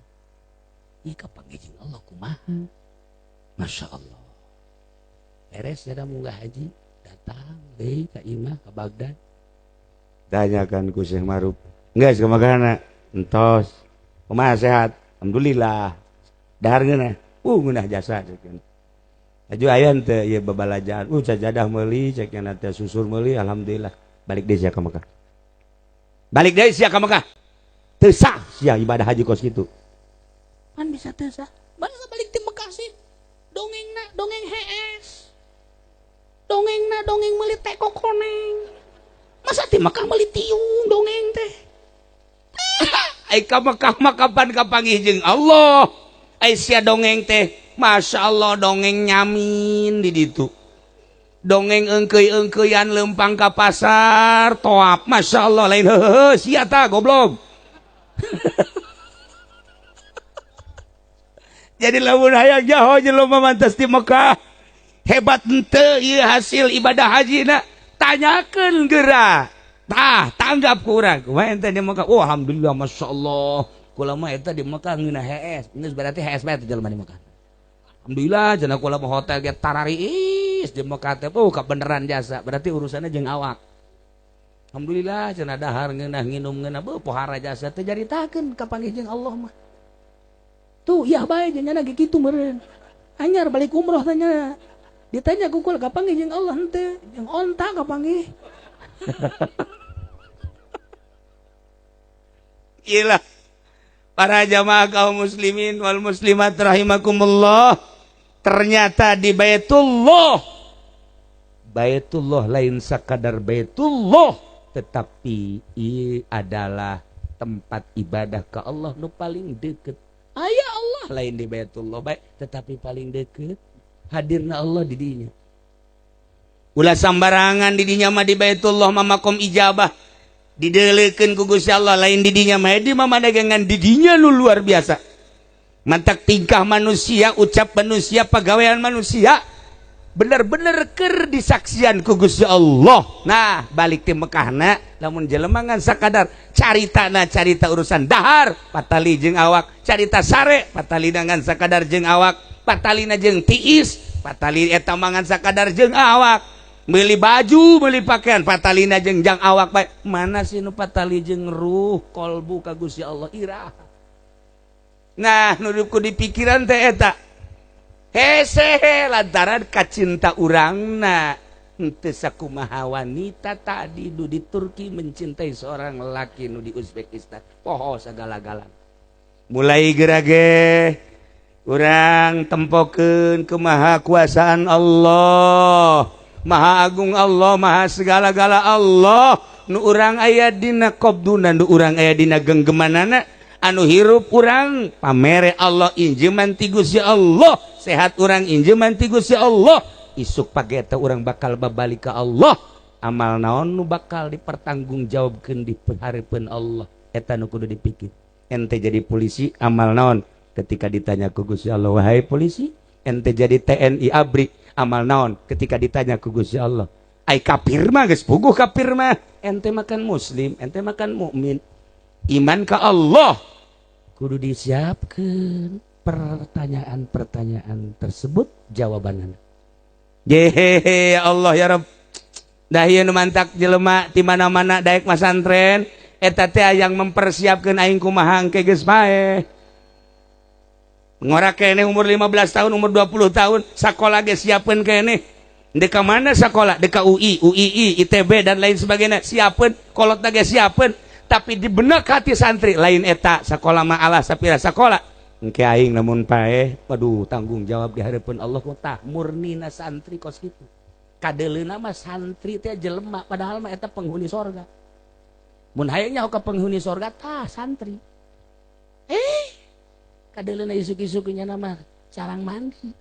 Ieu kapanggih jeung Allah kumaha? Masya Allah. Beres dah munggah haji, datang deui ka imah ka Baghdad. Tanyakan ku Syekh Maruf. Geus ka Mekahna? Entos. Kumaha sehat? Alhamdulillah. Dahar ngeunah. Ngeunah jasa cek. Aju aya teu ieu babalajaan. Sajadah meuli cek nya teh susur meuli alhamdulillah. Balik deui sia ka Mekah. Balik deui sia ka Mekah. Teu sah sia ibadah haji kos kitu. Pan bisa teu sah. Balik ti Mekah sih. Dongengna dongeng hees. Dongengna dongeng meuli teko koneng. Masa ti Mekah meuli tiung dongeng teh. Ai ka Mekah mah kapan kapanggih jeung Allah. Ai sia dongeng teh, Masya Allah dongeng nyamin di ditu. Dongeng engkeuy-engkeuyan lempang ka pasar toap, Masya Allah lain heuheuh sia tah goblok. Jadi lamun hayang jaho jelema mantas di Mekah, hebat henteu ieu hasil ibadah haji na, tanyakeun geura. Tah, tanggap ku urang. Kumaha ente di Mekah? Oh, alhamdulillah Masya Allah. Kula mah eta di Mekah ngeunah hees. Geus berarti hees bae teh jelema di Mekah. Alhamdulillah cenah kula mah hotel ge tarariis di Mekah teh kabeneran jasa. Berarti urusannya jeung awak. Alhamdulillah cenah dahar ngeunah nginum ngeunah beuh pohara jasa teh jaritakeun kapanggih jeung Allah mah. Tuh yah bae jeung nya ge kitu meureun. Anyar balik umroh tanya. Ditanya ku kula kapanggih jeung Allah henteu, jeung onta kapanggih. Iyalah para jamaah kaum muslimin wal muslimat rahimakumullah, ternyata di Baitullah, Baitullah lain sakadar Baitullah, tetapi ia adalah tempat ibadah ke Allah nu paling deket. Aya Allah lain di Baitullah baik, tetapi paling deket hadirna Allah di dinya. Ulah sambarangan di dinya mah di Baitullah mah makom ijabah. Dideleukeun ku Gusti Allah lain di dinya mah di mah dagangan di dinya nu luar biasa. Mantak tingkah manusia, ucap manusia, pagawean manusia bener-bener keur disaksian ku Gusti Allah. Nah, balik ti Mekahna lamun jelema ngan sakadar caritana carita urusan dahar patali jeung awak, carita sare patalina ngan sakadar jeung awak, patalina jeung tiis, patali eta mah ngan sakadar jeung awak. Beli baju, beli pakaian, patalina jeung jang awak bae. Mana sih nu patali jeung ruh kolbu ka Gusti Allah irah. Nah, nu ku dipikiran teh eta. Hese lantaran kacinta urangna henteu sakumaha wanita tadi nu di Turki mencintai seorang laki nu di Uzbekistan. Poho sagala-galana. Mulai gerage urang tempokeun kemahakuasaan Allah. Maha Agung Allah, Maha segala-gala Allah. Nu urang aya dina qabduna, nu urang aya dina genggemanana. Anu hirup urang pamere Allah, injeman ti Gusti Allah. Sehat urang injeman ti Gusti Allah. Isuk page eta urang bakal babalik ka Allah. Amal naon nu bakal dipertanggungjawabkeun di hareupeun Allah, eta nu kudu dipikir. Ente jadi polisi, amal naon ketika ditanya ku Gusti Allah, wahai polisi? Ente jadi TNI ABRI, amal naon ketika ditanya ku Gusti Allah? Ai kafir mah geus puguh kafir mah. Ente makan muslim, ente makan mukmin, iman ke Allah, kudu disiapkan pertanyaan-pertanyaan tersebut jawabannya. Jehehe, ya Allah ya Rabb. Dah ieu nu mantak jelema di mana-mana daek masantren eta teh yang mempersiapkan aing kumaha engke geus paeh. Ngora keneh umur 15 tahun, umur 20 tahun, sakola ge siapkeun keneh. Dek ka mana sekolah? Dek ka UI, UII, ITB dan lain sebagainya. Siapkeun, kolot ge siapkeun. Tapi di benak hati santri lain eta sekolah mah Allah sapira sekolah. Engke aing lamun paeh, waduh, tanggung jawab di hadapan Allah kok tah murnina santri kos kitu. Kadeleuna mah santri teh jelema, padahal mah eta penghuni sorga. Mun hayang nyaho ka penghuni sorga tah santri. Kadeleuna isuk-isuk nya nama carang mandi.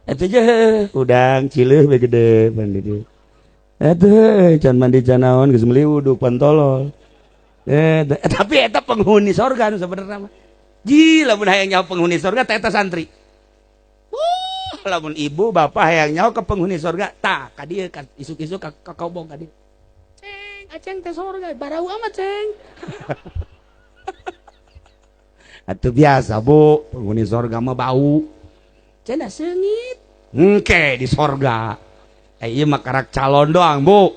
Eta je udang cileuh we gede mandi di. Eta can mandi can naon geus meuli wudhu pantolol. Tapi eta penghuni sorga nu sebenarnya mah. Ji lamun hayang nyaho penghuni sorga tah eta santri. Lamun ibu bapak hayang nyaho ke penghuni sorga tah ka dieu ka isuk-isuk ka kobong ka dieu. Ceng, aceng teh sorga barau amat ceng. Atuh biasa bu, penghuni sorga mah bau. Cenah seungit. Engke di sorga. Ieu mah karak calon doang bu.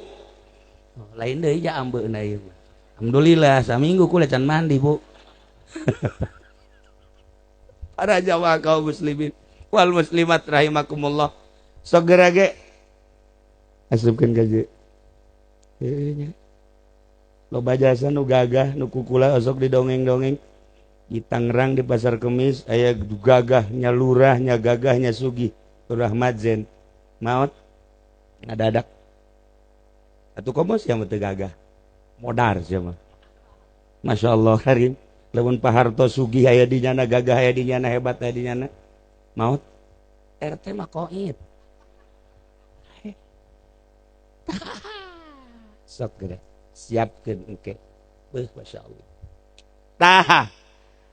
Oh, lain deui ja ambeuna ieu mah. Alhamdulillah saminggu kula can mandi bu. Para jamaah kaum muslimin wal muslimat rahimakumullah. Sok geura ge asupkeun ka dieu. Heueuh nya. Loba jasa nu gagah nu kukula osok didongeng-dongeng. Di Tangerang di Pasar Kemis aya gagahnya lurahnya gagahnya sugih Lurah Madzen maot ngadadak atuh komo sia mah teu gagah modar sia mah. Masya Allah karim, lamun Pak Harto sugih aya di nyana, gagah aya di nyana, hebat aya di nyana, maot RT mah koit. Sok geura siapkeun engke. Beuh, Masya Allah. Tah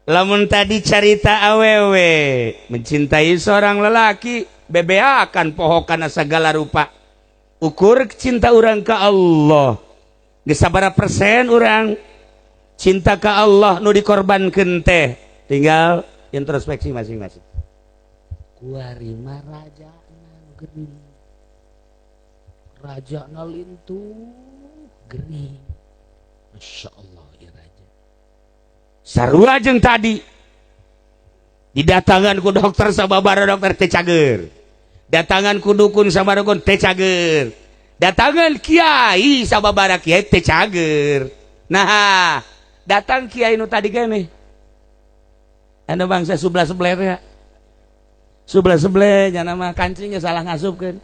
lamun tadi carita awewe mencintai seorang lelaki bebeakan poho kana segala rupa, ukur cinta urang ke Allah geus sabaraha persen urang cinta ke Allah nu dikorbankeun teh, tinggal introspeksi masing-masing. Kuari mah rajana gering, rajana lintuh gering, Masya Allah ya raja. Sarua jeung tadi didatangan ku dokter sababara dokter teu cager, datangan ku dukun sababara dukun teu cager, datangan kiai sababara kiai teu cager. Nah, datang kiai nu tadi keneh anu bangsa sebelah sebelah ya, sebelah sebelah nya nama kancingnya salah ngasupkeun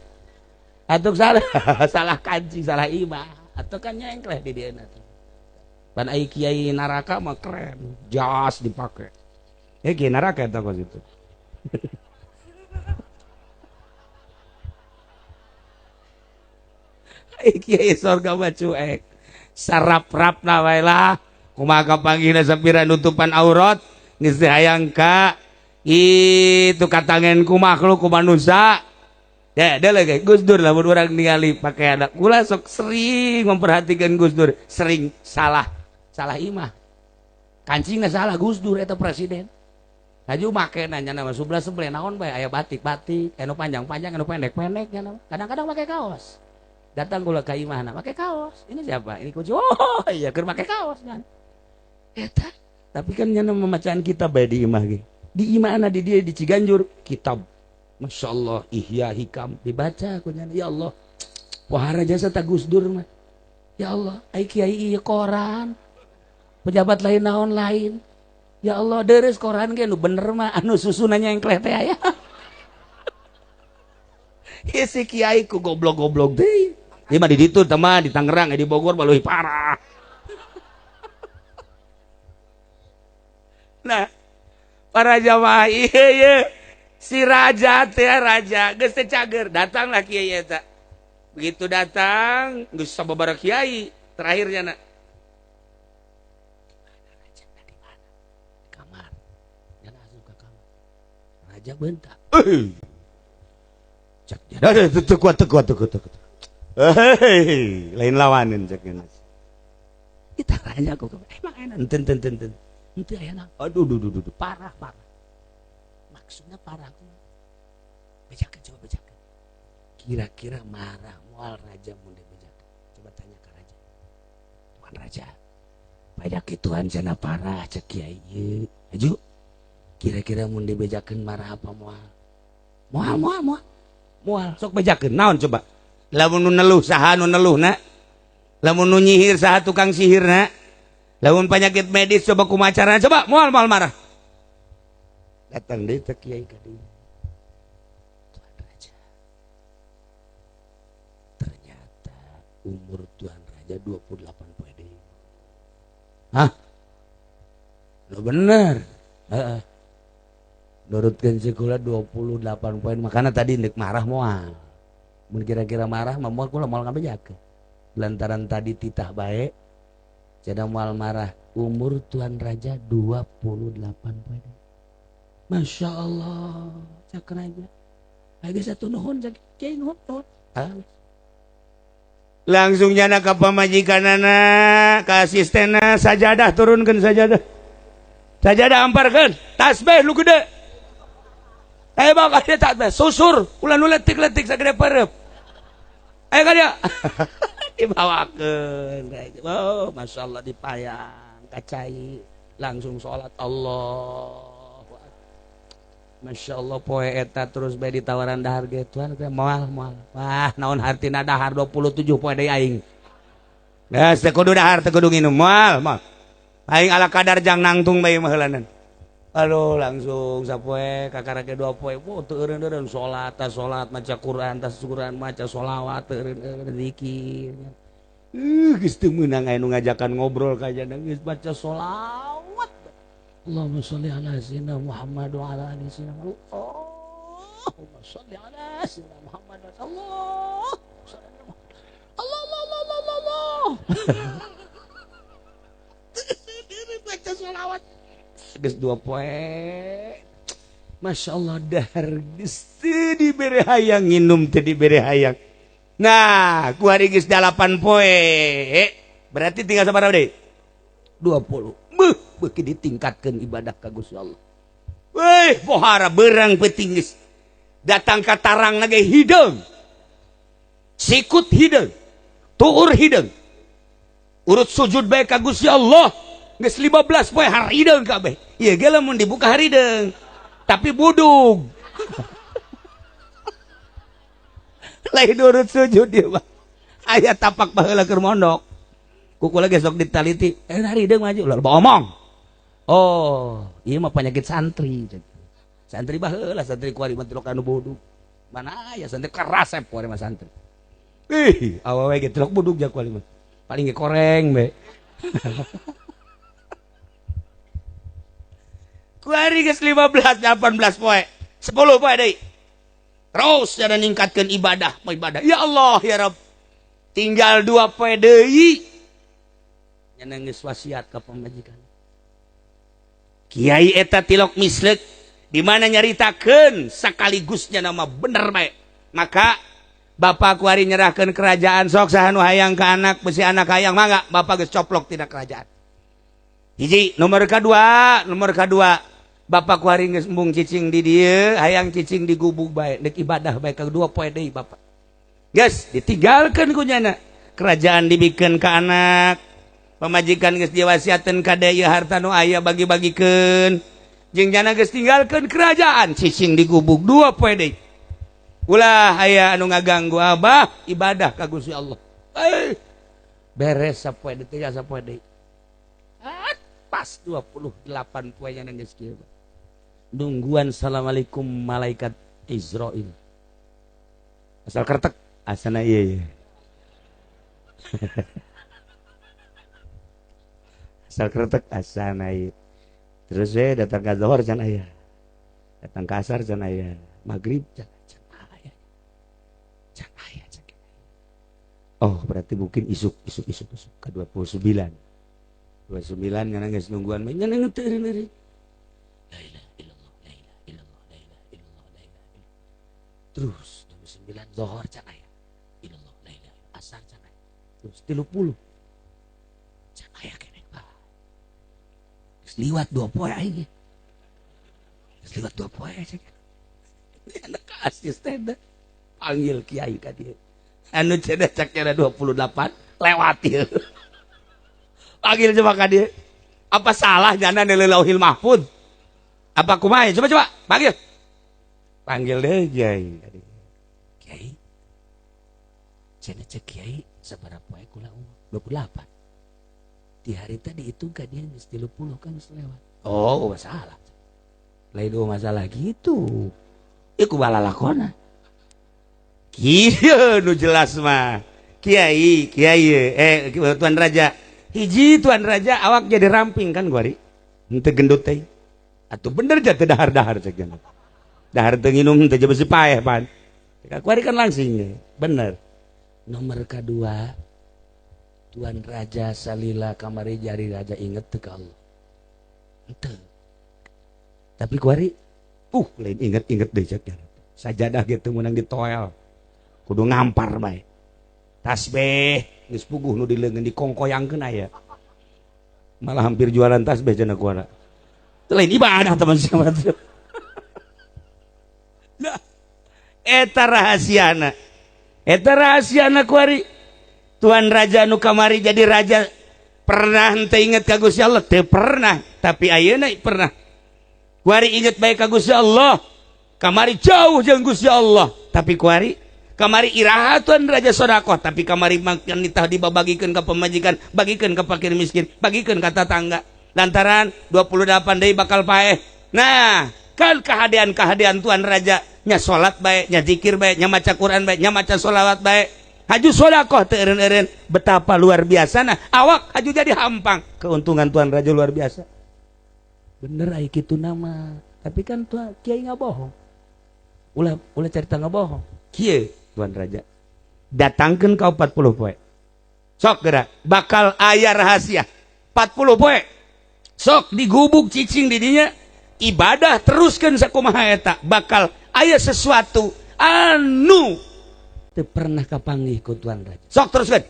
atau salah salah kancing, salah imah atau kan nyengkleh di dieu teh. Pan ai kiai neraka mah keren, jas dipake. Kiai neraka eta kos itu. Ai kiai sorga mah cuek. Sarap-rapna wae lah. Kumaha kapanggihna sapira nutupan aurat geus teu hayang ka itu katangen ku makhluk ku manusia. Ya, dia lagi Gus Dur lamun urang ningali pakaian kula sok sering memperhatikan Gus Dur, sering salah salah imah. Kancingna salah Gus Dur eta presiden. Laju make nanya nama sebelah sebelah naon bae aya batik-batik, anu panjang-panjang, anu pendek-pendek nya nama. Kadang-kadang make kaos. Datang kula ka imahna make kaos. Ini siapa? Ini kunci. Oh, iya keur make kaos kan. Eta. Tapi kan nya memacaan kitab bae di imah ge. Di imahna di dia di Ciganjur kitab. Masya Allah, Ihya Hikam dibaca ku nya. Ya Allah, wahara jasa ta Gus Dur mah. Ya Allah, ai kiai ieu koran. Pejabat lain naon lain. Ya Allah, deres koran ge nu bener mah anu susunannya yang kleh teh aya. Ieu si kiai ku goblok-goblok deui. Ieu mah di ditu teh mah di Tangerang, di Bogor mah leuwih parah. Nah, para jamaah iya iya si raja teh raja geus teh cager, datanglah kiai eta. Begitu datang geus sababaraha kiai, terakhirnya na. Raja di mana? Di kamar. Jangan asup ke kamar. Raja bentak. Cek dia. Teu kuat teu kuat teu kuat teu kuat. Hei, lain lawanin cek nya. Kita raja kok. Emang enak enten enten enten. Henteu aya naon. Aduh duh duh duh parah parah. Maksudnya parah kumaha? Bejakeun coba bejakeun. Kira-kira marah moal raja mun dibejakeun. Coba tanya ke raja. Tuan raja, pajak Tuhan cenah parah cek kiai ieu. Aju. Kira-kira mun dibejakeun marah apa moal? Moal moal moal. Moal sok bejakeun naon coba? Lamun nu neluh saha nu neluhna? Lamun nu nyihir saha tukang sihirna? Lamun penyakit medis coba kumaha carana coba moal moal marah. Datang deui teh kiai ka dieu. Tuan Raja. Ternyata umur Tuan Raja 28 poe deui. Hah? Lo bener. Heeh. Nurutkeun sekolah 28 poin makanya tadi ndek marah moal. Mun kira-kira marah mah moal kula moal ngabejakeun. Lantaran tadi titah bae cenah moal marah, umur Tuan Raja 28 poe. Masya Allah, cak raja. Lagi satu nuhun, cak kiai nuhun, nuhun. Langsung jana ka pamajikanana, ka asistena, sajadah turunkeun sajadah. Sajadah amparkeun, tasbih lu gede. Eh bakal dia tasbih, susur, ulah nu letik-letik sagede pareup. Ayo ka dia. Dibawakeun. Oh, Masya Allah dipayang, kacai, langsung sholat Allah. Masya Allah poe eta terus bae ditawaran dahar ge tuan teh moal moal. Wah, naon hartina dahar 27 poe deui aing. Geus teu kudu dahar teu kudu nginum moal moal. Aing ala kadar jang nangtung bae mah heulanan. Aduh langsung sapoe kakara ge 2 poe. Oh teu eureun-eureun salat tas salat maca Quran tas Quran maca sholawat teu eureun-eureun zikir. Geus teu meunang aya nu ngajakan ngobrol ka jana geus baca sholawat. Allahumma sholli ala sayyidina Muhammad wa ala ali sayyidina Muhammad. Allahumma sholli ala sayyidina Muhammad wa Allah. Allah Allah Allah Allah Allah. Diri baca sholawat. Geus 2 poe. Masya Allah dahar geus teu dibere hayang nginum teu dibere hayang. Nah, ku hari geus 8 poe. Berarti tinggal sabaraha deui? 20. Beuh, beuki ditingkatkeun ibadah ka Gusti Allah. Weh, pohara berang peuting geus. Datang ka tarang ge hideung. Sikut hideung. Tuur hideung. Urut sujud bae ka Gusti Allah. Geus 15 poe harideung kabeh. Ieu ge lamun dibuka harideung. Tapi budug. Lain urut sujud ieu mah. Aya tapak baheula keur mondok. Kuku lagi sok ditaliti, harideung maju lah omong. Oh, ieu mah penyakit santri. Santri baheula santri kuari mah tilok anu budug. Mana aya santri keras kuari mah santri. Ih, awewe ge tilok budug ja kuari mah. Paling ge koreng be. Kuari geus 15 18 poe. 10 poe deui. Terus cara ningkatkeun ibadah, ibadah. Ya Allah ya Rabb. Tinggal 2 poe deui. Nya geus wasiat ka pamajikan. Kiai eta tilok mislek di mana nyaritakeun sakaligusnya nama bener bae. Maka bapak kuari nyerahkeun kerajaan sok saha nu hayang ka anak besi anak hayang mangga bapak geus coplok tina kerajaan. Hiji nomor kadua, bapak kuari geus embung cicing di dieu hayang cicing di gubuk bae deuk ibadah bae ka 2 poe deui bapak. Geus ditinggalkeun ku nyana. Kerajaan dibikeun ka anak. Pamajikan geus diwasiatkeun ka deui harta nu aya bagi-bagikeun. Jeung jana geus tinggalkeun kerajaan cicing di gubuk 2 poe deui. Ulah aya anu ngaganggu abah ibadah ka Gusti Allah. Beres sapoe deui teh sapoe deui. Pas 28 poe nya geus kieu. Nungguan assalamualaikum malaikat Israil. Asal kertek asana ieu ye. Asal kretek asana ieu. Terus we datang ka zuhur can aya, datang ka asar can aya, maghrib can aya, can aya, can. Oh, berarti mungkin isuk isuk isuk isuk ke 29. 29 ngana geus nungguan mah nyana ngeuteun. La ilaha illallah, la ilaha illallah, la ilaha illallah, la ilaha illallah. Terus 29 zuhur can aya. Illallah, la ilaha, asar can aya. Terus 30 can aya keneh. Geus liwat 2 poe aing. Geus liwat 2 poe cek. Anak asisten panggil kiai ka dieu. Anu cenah cak 28 lewat ieu. Panggil coba ka dieu. Apa salah jana nilai Lauhil Mahfud? Apa kumaha? Coba coba panggil. Panggil deh kiai. Kiai. Cenah cek kiai sabaraha poe kula umur? 28. Di hari tadi itu ka dia geus 30 kan geus lewat. Oh, masalah. Lain dua masalah gitu. Iku balalakona. Kieu nu jelas mah. Kiai, kiai, tuan raja. Hiji tuan raja awak jadi ramping kan guari. Henteu gendut teh. Atuh bener ja teu dahar-dahar cek cenah. Dahar teu nginum teu besi paeh pan. Kuari kan langsing bener. Nomor kedua, Tuan Raja salila kamari jari raja inget teu ka Allah. Henteu. Tapi kuari lain inget-inget deui cek cenah. Sajadah gitu menang ditoel. Kudu ngampar bae. Tasbih geus puguh nu dileungeun dikongkoyangkeun aya. Malah hampir jualan tasbih cenah kuara. Lain ibadah teman siapa. Nah, eta rahasiana. Eta rahasiana kuari. Tuan Raja nu kamari jadi raja pernah henteu inget ka Gusti Allah? Teu pernah, tapi ayeuna pernah. Kuari inget bae ka Gusti Allah. Kamari jauh jeung Gusti Allah, tapi kuari kamari iraha Tuan Raja sodakoh, tapi kamari makan nitah dibabagikeun ka pemajikan, bagikeun ka fakir miskin, bagikeun ka tatangga. Lantaran 28 deui bakal paeh. Nah, kan kehadean-kehadean Tuan Raja nya salat bae, nya zikir bae, nya maca Quran bae, nya maca sholawat bae. Haju sodakoh teu eureun-eureun, betapa luar biasa nah awak haju jadi hampang. Keuntungan Tuan Raja luar biasa. Bener ai kitu nama. Tapi kan tuan kiai nggak bohong. Ulah ulah cerita nggak bohong. Kieu Tuan Raja. Datangkeun ka 40 poe. Sok gerak, bakal aya rahasia. 40 poe. Sok digubuk cicing di dinya, ibadah teruskeun sakumaha eta, bakal aya sesuatu anu teu pernah kapanggih ku Tuan Raja. Sok teruskeun.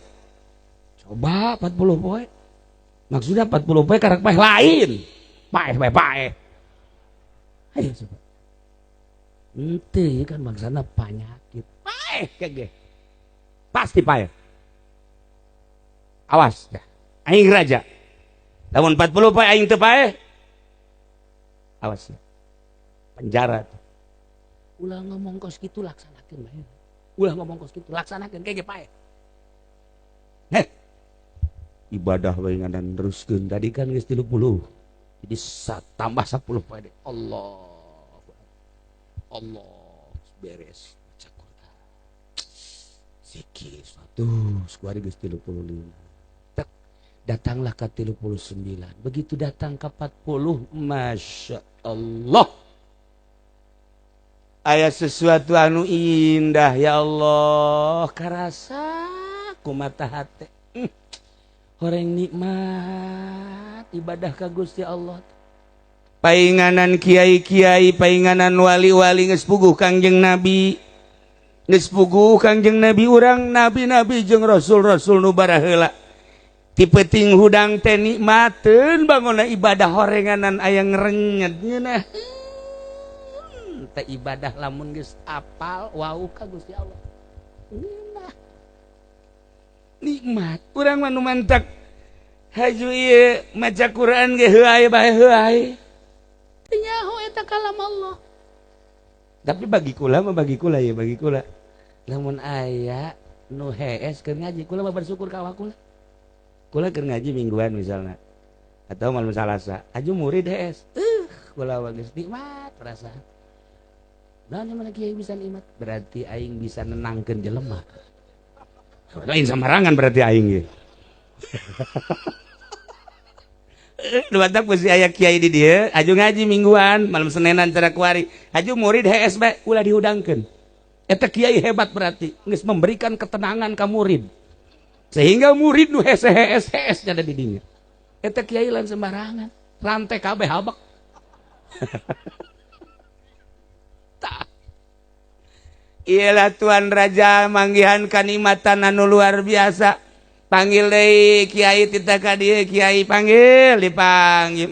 Coba 40 poe. Maksudnya 40 poe karak paeh lain. Paeh paeh paeh. Ayo coba. Ente kan bangsana penyakit. Paeh kege. Pasti paeh. Awas dah. Aing raja. Lamun 40 poe aing teu paeh. Awas ya. Penjara tuh. Ulah ngomong kos kitu, laksanakeun bae. Ulah ngomong kos kitu, laksanakeun kege paeh. Heh. Ibadah bae ngadan teruskeun. Tadi kan geus 30. Jadi tambah 10 poe deui. Allah. Allah beres baca Quran. Zikir 100 kuari geus 35. Tek, datanglah ke 39. Begitu datang ke 40, Masya Allah. Aya sesuatu anu indah ya Allah, karasa ku mata hate. Horeng nikmat ibadah ka Gusti Allah. Painganan kiai-kiai, painganan wali-wali geus puguh Kangjeng Nabi. Geus puguh Kangjeng Nabi urang, nabi-nabi jeung rasul-rasul nu baraheula. Ti peuting hudang teh nikmateun bangona ibadah horenganan aya ngrenyet ngeunah. Teh ibadah lamun geus apal wau ka Gusti Allah. Ngeunah. Nikmat urang mah nu mantak haju ieu maca Quran ge heuay bae heuay. Teu nyaho eta kalam Allah. Tapi bagi kula mah, bagi kula ya, bagi kula. Lamun aya nu hees keur ngaji, kula mah bersyukur ka awak kula. Kula keur ngaji mingguan misalnya atau malam Salasa, aju murid hees. Kula mah geus nikmat perasaan. Nah, mana kiai bisa nikmat? Berarti aing bisa nenangkeun jelema. Lain samarangan berarti aing ge. Batak mesti aya kiai di dieu, aju ngaji mingguan, malam Senenan cara kuari. Aju murid hees bae, ulah dihudangkeun. Eta kiai hebat berarti, geus memberikan ketenangan ka murid. Sehingga murid nu hese hees hees ada di dinya. Eta kiai lain sembarangan, rantai kabeh habak. Tah. Iyalah Tuan Raja manggihan kanikmatan anu luar biasa. Panggil deui kiai tita ka dieu, kiai panggil, dipanggil.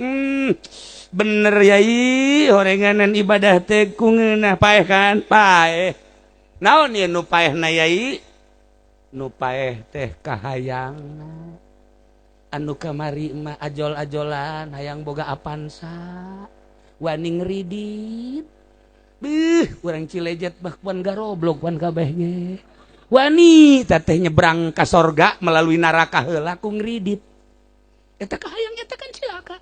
Bener yai, horenganan ibadah teh ku ngeunah paeh kan? Paeh. Naon ieu nu paehna yai? Nu paeh teh kahayangna. Anu kamari mah ajol-ajolan hayang boga Avanza. Wani ngridit. Beuh, urang Cilejet bah pan garoblok pan kabeh ge. Wani teteh nyebrang ka sorga melalui neraka heula ku ngridit. Eta kahayang eta kan cilaka.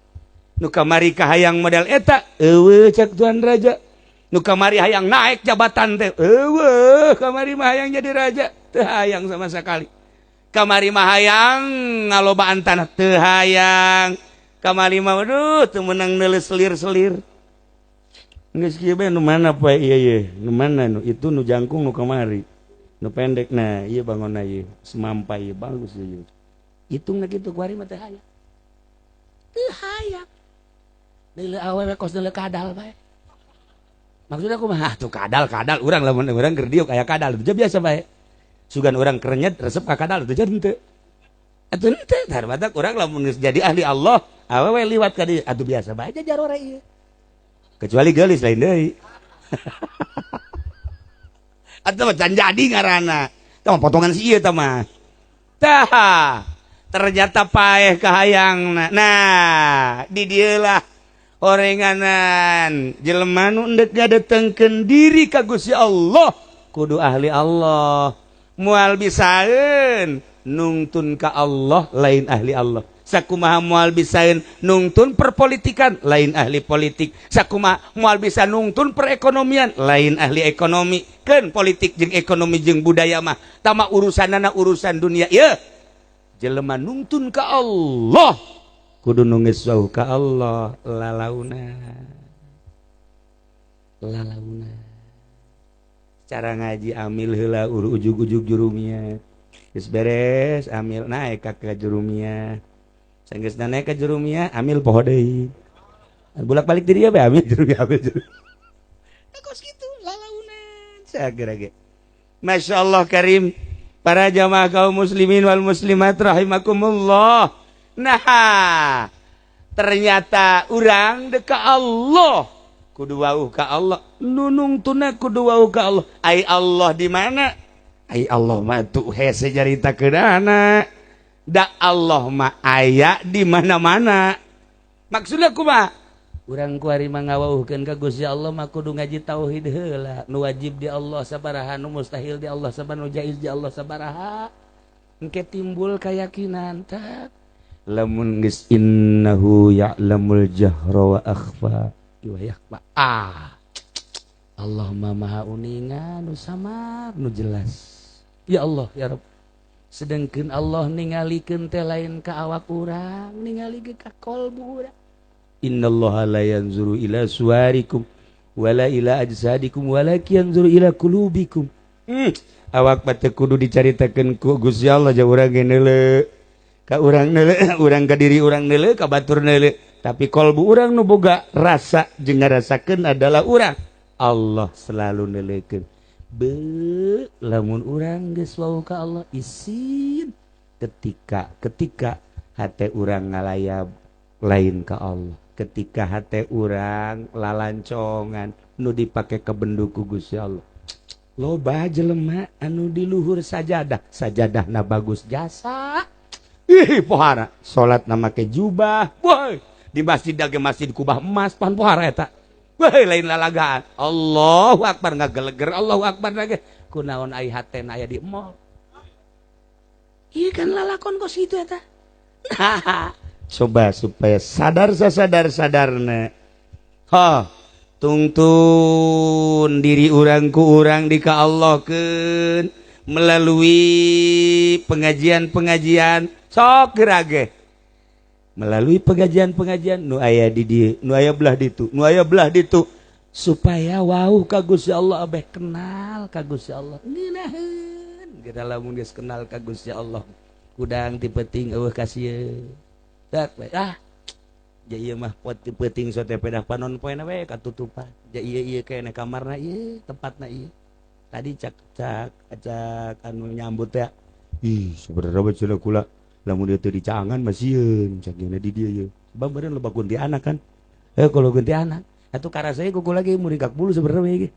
Nu kamari kahayang model eta eueuh cek Tuan Raja. Nu kamari hayang naik jabatan teh eueuh, kamari mah hayang jadi raja teu hayang sama sekali. Kamari mah hayang ngalobaan tanah teu hayang. Kamari mah aduh teu meunang neuleus selir-selir. Geus kieu bae nu mana poe ieu ye, nu mana nu itu nu jangkung nu kamari. Nu pendek nah ieu bangunna ieu, semampai ieu bagus ieu. Hitungna kitu kuari mah teu hayang. Teu hayang. Deuleu awewe kos deuleu kadal bae. Maksudnya aku mah tuh kadal-kadal urang lamun urang keur diuk aya kadal teu biasa bae. Sugan urang kerenyet resep ka kadal teu jadi henteu. Atuh henteu tar batak urang lamun geus jadi ahli Allah, awewe liwat ka dieu atuh biasa bae jarore ieu. Kecuali geulis lain deui. Atuh mah can jadi ngaranna. Tah mah potongan si ieu tah mah. Tah, ternyata paeh kahayangna. Nah, di dieu lah orenganan jelema nu endek ngadetengkeun diri ka Gusti Allah kudu ahli Allah. Moal bisaeun nungtun ka Allah lain ahli Allah. Sakumaha moal bisaeun nungtun perpolitikan lain ahli politik. Sakumaha moal bisa nungtun perekonomian lain ahli ekonomi. Keun politik jeung ekonomi jeung budaya mah tama urusanana urusan dunia ieu. Jelema nungtun ka Allah kudu nu geus wauh ka Allah lalauna. Lalauna. Cara ngaji amil heula ujug-ujug jurumiyah. Geus beres amil naik ka jurumiyah. Sanggeusna naik ka jurumiyah amil poho deui. Bolak-balik di dieu bae amil jurumiyah amil jurumiyah. Kos kitu lalaunan sagera ge. Masya Allah karim para jamaah kaum muslimin wal muslimat rahimakumullah. Nah, ternyata urang dek ka Allah kudu wauh ka Allah, nu nungtuna kudu wauh ka Allah. Ai Allah di mana? Ai Allah mah tuh hese caritakeunana. Da Allah mah aya di mana-mana. Maksudna kumaha? Urang kuari mah ngawauhkeun ka Gusti Allah mah kudu ngaji tauhid heula. Nu wajib di Allah sabaraha, nu mustahil di Allah sabaraha, nu jaiz di Allah sabaraha. Engke timbul keyakinan tak lamun geus innahu ya'lamul jahra wa akhfa wa yakhfa. Ah, Allah mah maha uninga nu samar nu jelas. Ya Allah ya Rabb. Sedangkan Allah ningalikeun teh lain ka awak urang, ningali ge ka kolbu urang. Innallaha la yanzuru ila suwarikum wala ila ajsadikum walakin yanzuru ila qulubikum. Awak mah teu kudu dicaritakeun ku Gusti Allah ja urang ge neuleu. Ka urang neuleu, urang ka diri urang neuleu, ka batur neuleu. Tapi kolbu urang nu boga rasa jeung ngarasakeun adalah urang. Allah selalu neuleukeun. Be, lamun urang geus wauh ka Allah isin ketika ketika hate urang ngalayab lain ka Allah, ketika hate urang lalancongan nu dipake kebendu ku Gusti Allah. Loba jelema anu di luhur sajadah, sajadahna bagus jasa. Ih, pohara salat na make jubah. Woi, di masjid ge masjid kubah emas pan pohara eta. Woi, lain lalagaan. Allahu akbar ngageleger, Allahu akbar lagi. Kunaon ai hatena aya di mall. Iya kan lalakon kos kitu eta. Coba supaya sadar sasadar sadarna. Ha, tungtun diri urang ku urang di ka Allahkeun melalui pengajian-pengajian sok gerage. Melalui pengajian-pengajian nu aya di dieu, nu aya belah ditu, nu aya belah ditu, supaya wau ka Gusti Allah, abeh kenal ka Gusti Allah. Ngeunaheun geura lamun geus kenal ka Gusti Allah. Kudang ti peuting euweuh kasieun. Tak we ah. Ja ieu mah pot ti peuting sote pedah panon poena we katutupan. Ja ieu ieu keneh kamarna ieu, tempatna ieu. Tadi cak cak cak anu nyambut teh. Ih, sebenarnya mah cenah kula lamun dieu teu dicaangan mah sieun cak di dieu ye. Sebab beureun loba kuntianak kan. Eh, kalau kuntianak atuh karasa ku kula ge muringkak bulu sebenarnya ge.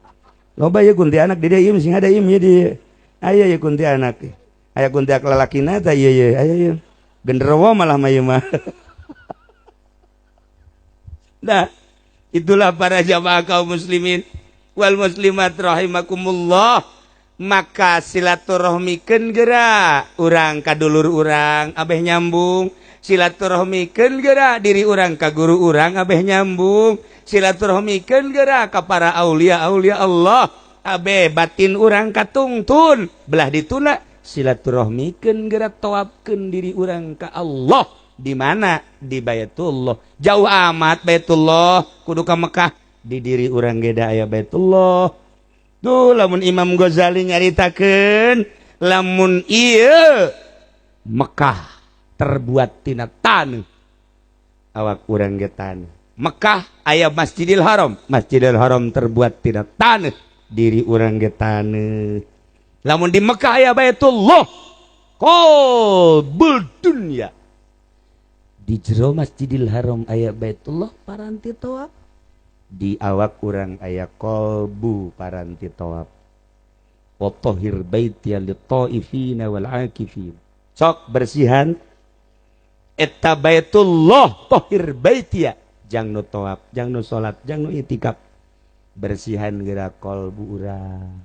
Loba ye kuntianak di dieu ieu sing ada ieu di. Aya ye kuntianak. Aya kuntianak lalakina tah ieu ye. Aya ye. Genderuwo malah mah ieu mah. Nah, itulah para jamaah kaum muslimin wal muslimat rahimakumullah. Maka silaturahmikeun geura urang ka dulur urang abeh nyambung, silaturahmikeun geura diri urang ka guru urang abeh nyambung, silaturahmikeun geura ka para aulia aulia Allah abeh batin urang katungtun. Belah dituna silaturahmikeun geura, tawafkeun diri urang ka Allah. Di mana? Di Baitullah. Jauh amat Baitullah kudu ka Mekah? Di diri urang ge da aya Baitullah tuh. Lamun Imam Ghazali nyaritakeun, lamun ieu Mekah terbuat tina taneuh, awak urang ge taneuh. Mekah aya Masjidil Haram, Masjidil Haram terbuat tina taneuh, diri urang ge taneuh. Lamun di Mekah aya Baitullah, qalbul dunya, di jero Masjidil Haram aya Baitullah paranti tawaf, di awak urang aya kolbu paranti tawaf. Wa tahhir baiti lit-taifina wal akifin. Sok bersihan eta Baitullah, tahhir baitia jang nu tawaf, jang nu salat, jang nu itikaf. Bersihan geura kolbu urang,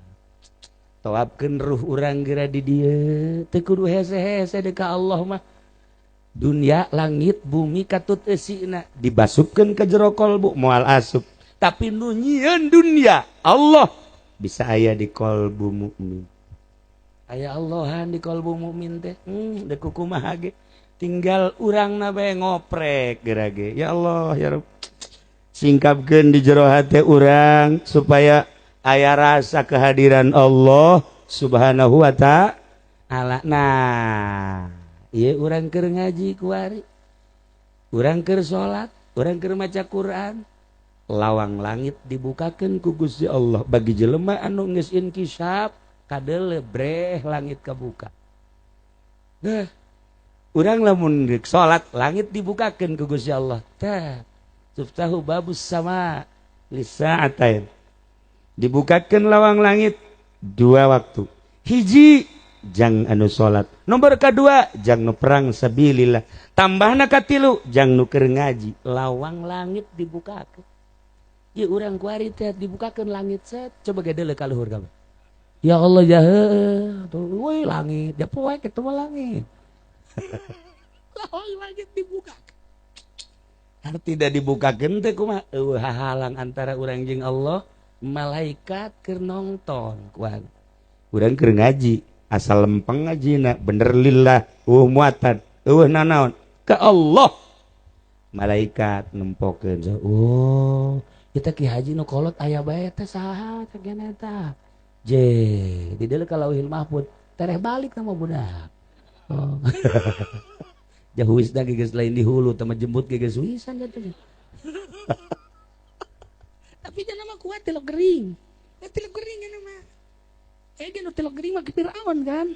tawafkeun ruh urang geura di dieu. Teu kudu hese-hese deui ka Allah mah. Dunia, langit bumi katut eusina dibasupkeun ke jero kolbu moal asup, tapi nu nyieun dunia Allah bisa aya di kolbu mukmin. Aya Allahan di kolbu mukmin teh. Deuk kumaha ge tinggal urang na bae ngoprek geura ge. Ya Allah, ya Rabb, singkapkeun di jero hate urang supaya aya rasa kehadiran Allah Subhanahu wa Ta'ala. Nah, ieu urang keur ngaji kuari, urang keur salat, urang keur maca Quran, lawang langit dibukakan ku Gusti Allah bagi jelema anu geus inkisaf kadele breh langit kebuka. Nah, urang lamun rek salat, langit dibukakan ku Gusti Allah tah. Tuftahu babus sama lisa'atain, dibukakan lawang langit dua waktu. Hiji jang anu salat, nomor kedua jang nu perang sabilillah, tambahna katilu jang nu keur ngaji. Lawang langit dibukakan. Ya, urang kuari teh dibukakan langit set. Coba gede ka luhur kabeh. Ya Allah, ya tuh, woi langit ya, poek itu mah langit. Lawang langit dibuka. Kalau tidak dibukakeun teh kumaha? Euweuh hahalang antara urang jeung Allah. Malaikat keur nongton kuat urang keur ngaji. Asal lempeng ngajina bener lillah, euweuh muatan, euweuh nanaon ke Allah, malaikat nempokeun. Oh, kita Ki Haji nu kolot aya bae teh, saha cek eta je di dieu ka Lauhil Mahfud tereh balik sama budak. Oh, jauh wisna geus lain di hulu teh mah, jembut geus wisan jatuh. Tapi jangan mah kuat tilok gering. Eh, tilok gering ini mah. Eh, dia nu tilok gering mah Firaun kan.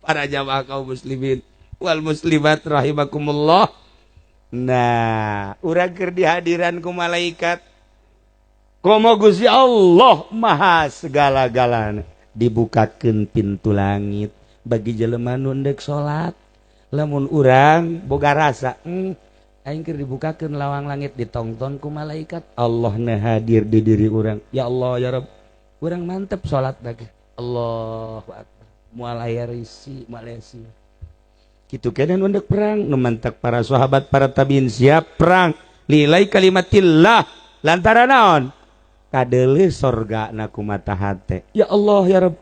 Para jamaah kaum muslimin wal muslimat rahimakumullah. Nah, urang keur dihadiran ku malaikat. Komo Gusti Allah maha segala-galana. Dibukakeun pintu langit bagi jelema nu ndek salat. Lamun urang boga rasa, aing keur dibukakeun lawang langit, ditongton ku malaikat, Allah na hadir di diri urang. Ya Allah, ya Rabb. Urang mantep salat lagi. Allahu akbar. Moal aya risi, moal aya sia. Gitu kan nu perang, nu mantak para sahabat, para tabiin siap perang li'ila'i kalimatillah lantaran naon? Kadeuleu sorga na ku mata hate. Ya Allah, ya Rabb.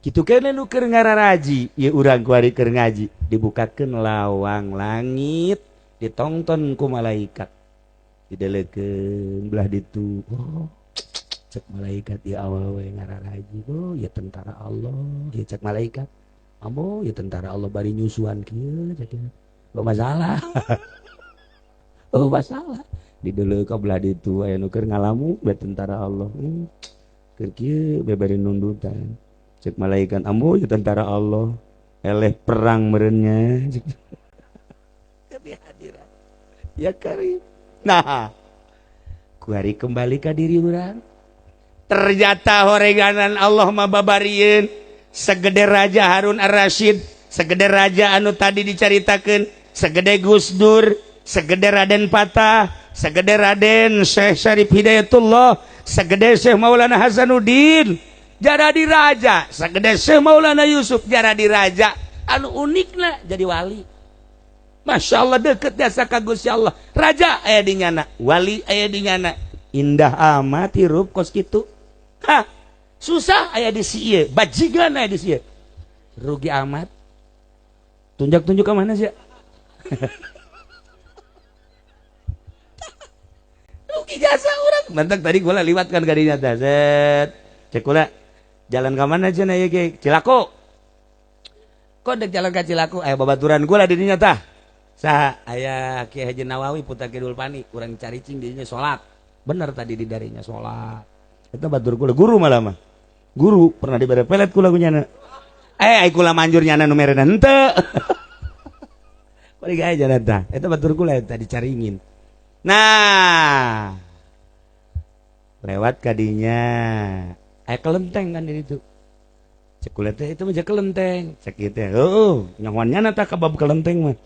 Kitu keneh nu keur ngararaji, ieu urang kuari keur ngaji, dibukakeun lawang langit, ditongton ku malaikat. Didelekeun belah ditu. Oh, cek malaikat ieu awewe ngararaji. Oh, ya tentara Allah, ieu cek malaikat. Ambo, ya tentara Allah bari nyusuan kieu cek. Oh masalah. Oh masalah. Dideleuk ka belah ditu aya nu keur ngalamu bae tentara Allah. Keur kieu bae bari nundutan. Cek malaikat ambo ya tentara Allah. Eleh perang meureunnya. Tapi hadirat. Ya karim. Nah, kuari kembali ka diri urang. Ternyata horeganan Allah mah babarieun segede Raja Harun Ar-Rasyid, segede raja anu tadi dicaritakeun, segede Gus Dur, segede Raden Patah, segede Raden Syekh Syarif Hidayatullah, segede Syekh Maulana Hasanuddin, jaradi raja, segede Syekh Maulana Yusuf jaradi raja, anu unikna jadi wali. Masya Allah deket jasa ka Gusti Allah. Raja aya di nyana, wali aya di nyana. Indah amat hirup kos kitu. Hah, susah aya di sieu, bajingan aya di sieu. Rugi amat. Tunjuk-tunjuk ke mana sih? Rugi jasa urang. Mantak tadi gua liwat kan gadinya teh. Set. Cek kula jalan ka mana cenah ieu ge? Cilako. Kok dek jalan ka Cilako aya babaturan gua lah di dinya tah. Saha aya Ki Haji Nawawi putra Kidul Pani, urang caricing di dinya salat. Bener tadi di darinya salat. Eta batur kula guru malah mah. Guru pernah dibere pelet kula ku nyana. Ai kula manjur nyana nu merena henteu. Balik aja tah. Eta batur kula eta dicaringin. Nah, lewat kadinya aya kelenteng kan di ditu. Cek kula teh itu mah kelenteng. Cek ieu teh, heueuh, nyahoan nyana tah ka bab kelenteng mah.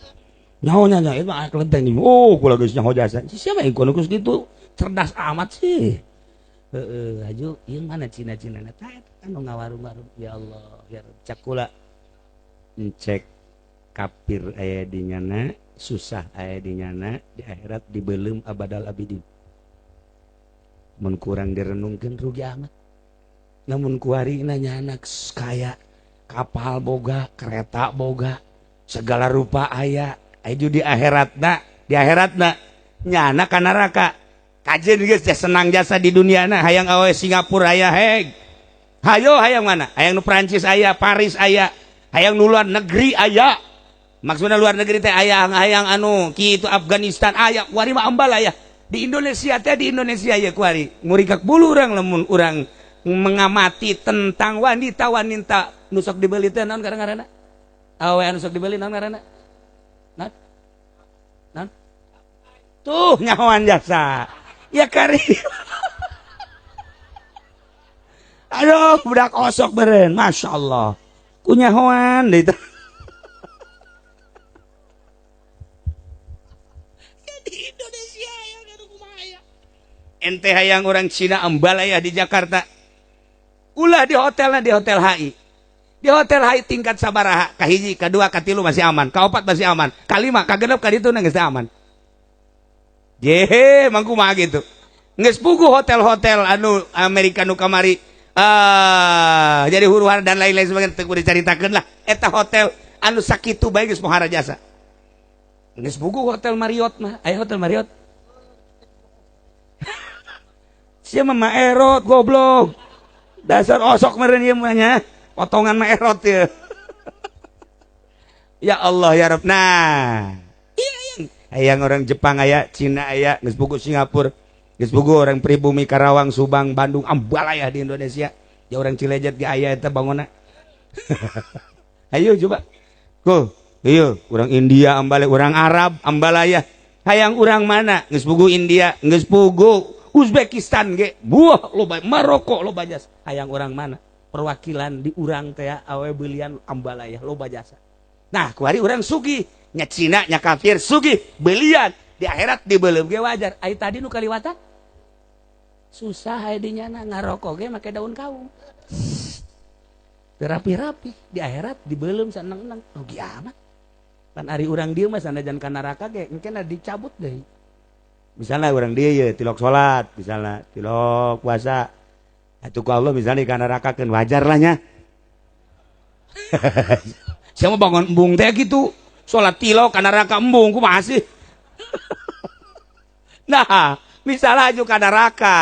Nyaho nya itu mah kelenteng. Oh, kula geus nyaho jasa. Siapa yang kudu kitu? Cerdas amat sih. Heeh, aju ieu mana Cina-Cina tah eta anu ngawarung-warung. Ya Allah, ya Rabb. Cek kula cek kafir aya di nyana, susah aya di nyana, di akhirat dibeuleum abadal abidin. Mun kurang direnungkeun rugi amat. Namun kuari nyana kaya kapal boga, kereta boga, segala rupa aya. Aju di akhiratna nyana ka neraka. Kajeun geus teh senang jasa di duniana, hayang awe Singapura aya heg. Hayo hayang mana? Hayang nu Prancis aya, Paris aya, hayang nu luar negeri aya. Maksudna luar negeri teh aya hayang anu kitu Afghanistan aya, kuari mah ambal aya. Di Indonesia teh di Indonesia ya kuari. Murikak bulu urang lamun urang mengamati tentang wanita-wanita nu sok dibeli teh naon ngaranna? Awe anu sok dibeli naon ngaranna? Naon? Naon? Tuh nyahoan jasa. Ya kari. Aduh, budak osok beren, Masya Allah. Kunyahoan itu. Ya di Indonesia ya kumaha ya. Ente hayang orang Cina ambalaya di Jakarta. Ulah di hotelna di hotel HI. Di hotel HI tingkat sabaraha, kahiji, kadua, katilu masih aman, kaopat masih aman, kalima, kagenep, kaditu geus aman. Jehe, mangku mah gitu. Geus puguh hotel-hotel anu Amerika nu kamari jadi huru-hara dan lain-lain sebagainya teu kudu dicaritakeun lah. Eta hotel anu sakitu bae geus pohara jasa. Geus puguh hotel Marriott mah, aya hotel Marriott. Sia mah maerot goblok. Dasar osok meureun ieu mah nya. Potongan maerot ieu. Ya Allah ya Rabb. Nah, hayang orang Jepang aya, Cina aya, geus puguh Singapura, geus puguh orang pribumi Karawang, Subang, Bandung, ambalaya di Indonesia. Ya orang Cilejet ge aya eta bangona. Ayo coba. Go, ieu orang India ambalaya, orang Arab ambalaya. Hayang urang mana? Geus puguh India, geus puguh Uzbekistan ge. Buah loba Maroko loba jasa. Hayang urang mana? Perwakilan di urang teh awe beulian ambalaya loba jasa. Nah, kuari urang sugih. Nya Cina nya kafir sugih belian di akhirat dibeuleum ge wajar. Ai tadi nu kaliwatan susah aya di nyana ngarokok ge make daun kaung. Rapi-rapi di akhirat dibeuleum saneng-eneng rugi amat. Pan ari urang dieu mah sanajan ka neraka ge engke dicabut deui. Misalnya urang dieu ye tilok salat, misalnya tilok puasa. Atuh ku Allah misalnya ka neraka keun wajar lah nya. Siapa bangun embung teh gitu. Salat tilok ka neraka embung kumaha sih? Nah, misalnya aju ka neraka.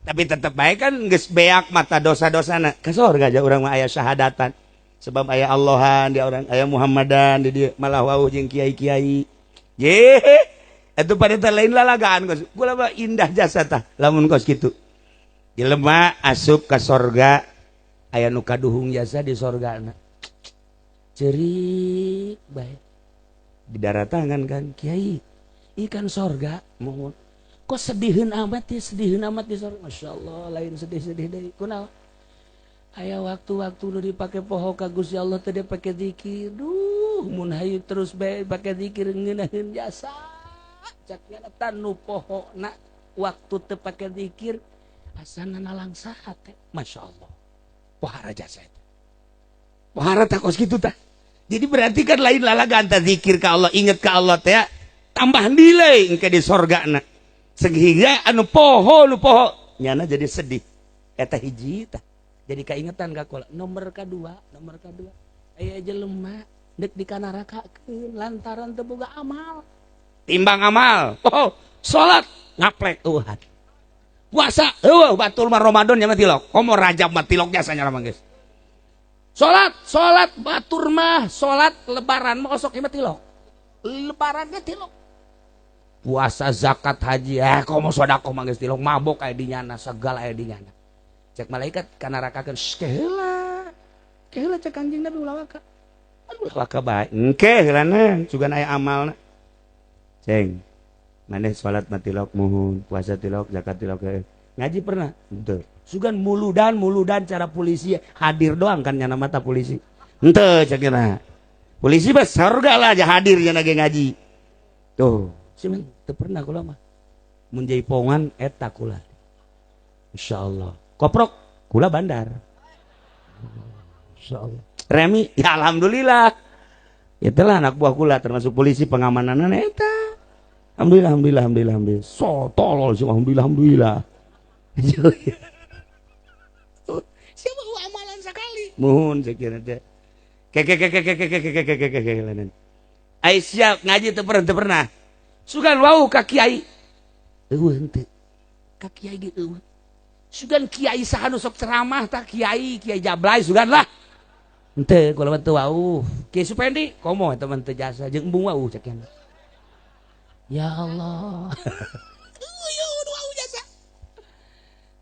Tapi tetep baik kan geus beak mata dosa-dosana. Ka sorga aja urang mah aya syahadatan. Sebab aya Allahan di orang, aya Muhammadan di dieu, malah wauh jeung kiai-kiai. Ye, itu pada teh lain lalagaan kos. Kula mah indah jasa tah lamun kos kitu. Jelema asup ka sorga aya nu kaduhung jasa di sorgana. Cerik bae. Di daratangan kan kiai, ikan sorga mohon. Kok sediheun amat ya, sediheun amat di sorga. Masya Allah, lain sedih-sedih deui. Kunaon? Aya waktu-waktu nu dipake poho ka Gusti Allah teh dipake zikir. Duh, mun hayu terus bae pake zikir ngeunaheun jasa. Cak nyana nu poho na waktu teu pake zikir asana nalangsa teh. Masya Allah. Pohara jasa eta. Pohara tah kos kitu tah. Jadi berarti kan lain lalagaan tah zikir ka Allah, inget ka Allah teh tambah nilai engke di sorgana. Sehingga anu poho nu poho nyana jadi sedih. Eta hiji tah. Jadi kaingetan ka kula. Nomor kadua aya jelema deuk dikanarakakeun lantaran teu boga amal. Timbang amal. Oh, salat ngaplek eueuhan. Puasa eueuh batur mah Ramadan nya mah tilok. Komo Rajab mah tilok jasa nya mah geus. Salat batur mah salat lebaran mah osok ieu mah tilok. Lebaran ge tilok. Puasa zakat haji komo sedekah mah geus tilok, mabok aya di nyana, segala aya di nyana. Cek malaikat kanarakakeun keheula. Keheula cek Kanjeng Nabi ulah waka. Aduh ulah waka bae. Engke heulana sugan aya amalna. Ceng. Maneh salat mah tilok muhun, puasa tilok, zakat tilok. Ngaji pernah? Henteu. Sugan muludan cara polisi hadir doang kan nyana mata polisi. Henteu cek nya. Polisi mah surga lah aja hadir nya ge ngaji. Tuh, sih teu pernah kula mah. Mun jaipongan eta kula. Insyaallah. Koprok kula bandar. Insyaallah. Remi ya alhamdulillah. Itulah anak buah kula termasuk polisi pengamanan eta. Alhamdulillah alhamdulillah alhamdulillah alhamdulillah. So tolol sih alhamdulillah alhamdulillah. Siapa amalan sekali. Muhun sekira teh. Ke ke ke ke ke ke ke ke ke ke ke. Ai siap ngaji teu pernah. Sugan wau ka kiai. Eueuh henteu. Ka kiai ge eueuh. Sugan kiai saha nu sok ceramah tah kiai, kiai Jablay sugan lah. Henteu kula mah teu wau. Kiai Supendi komo eta mah teu jasa jeung embung wau cek nya. Ya Allah.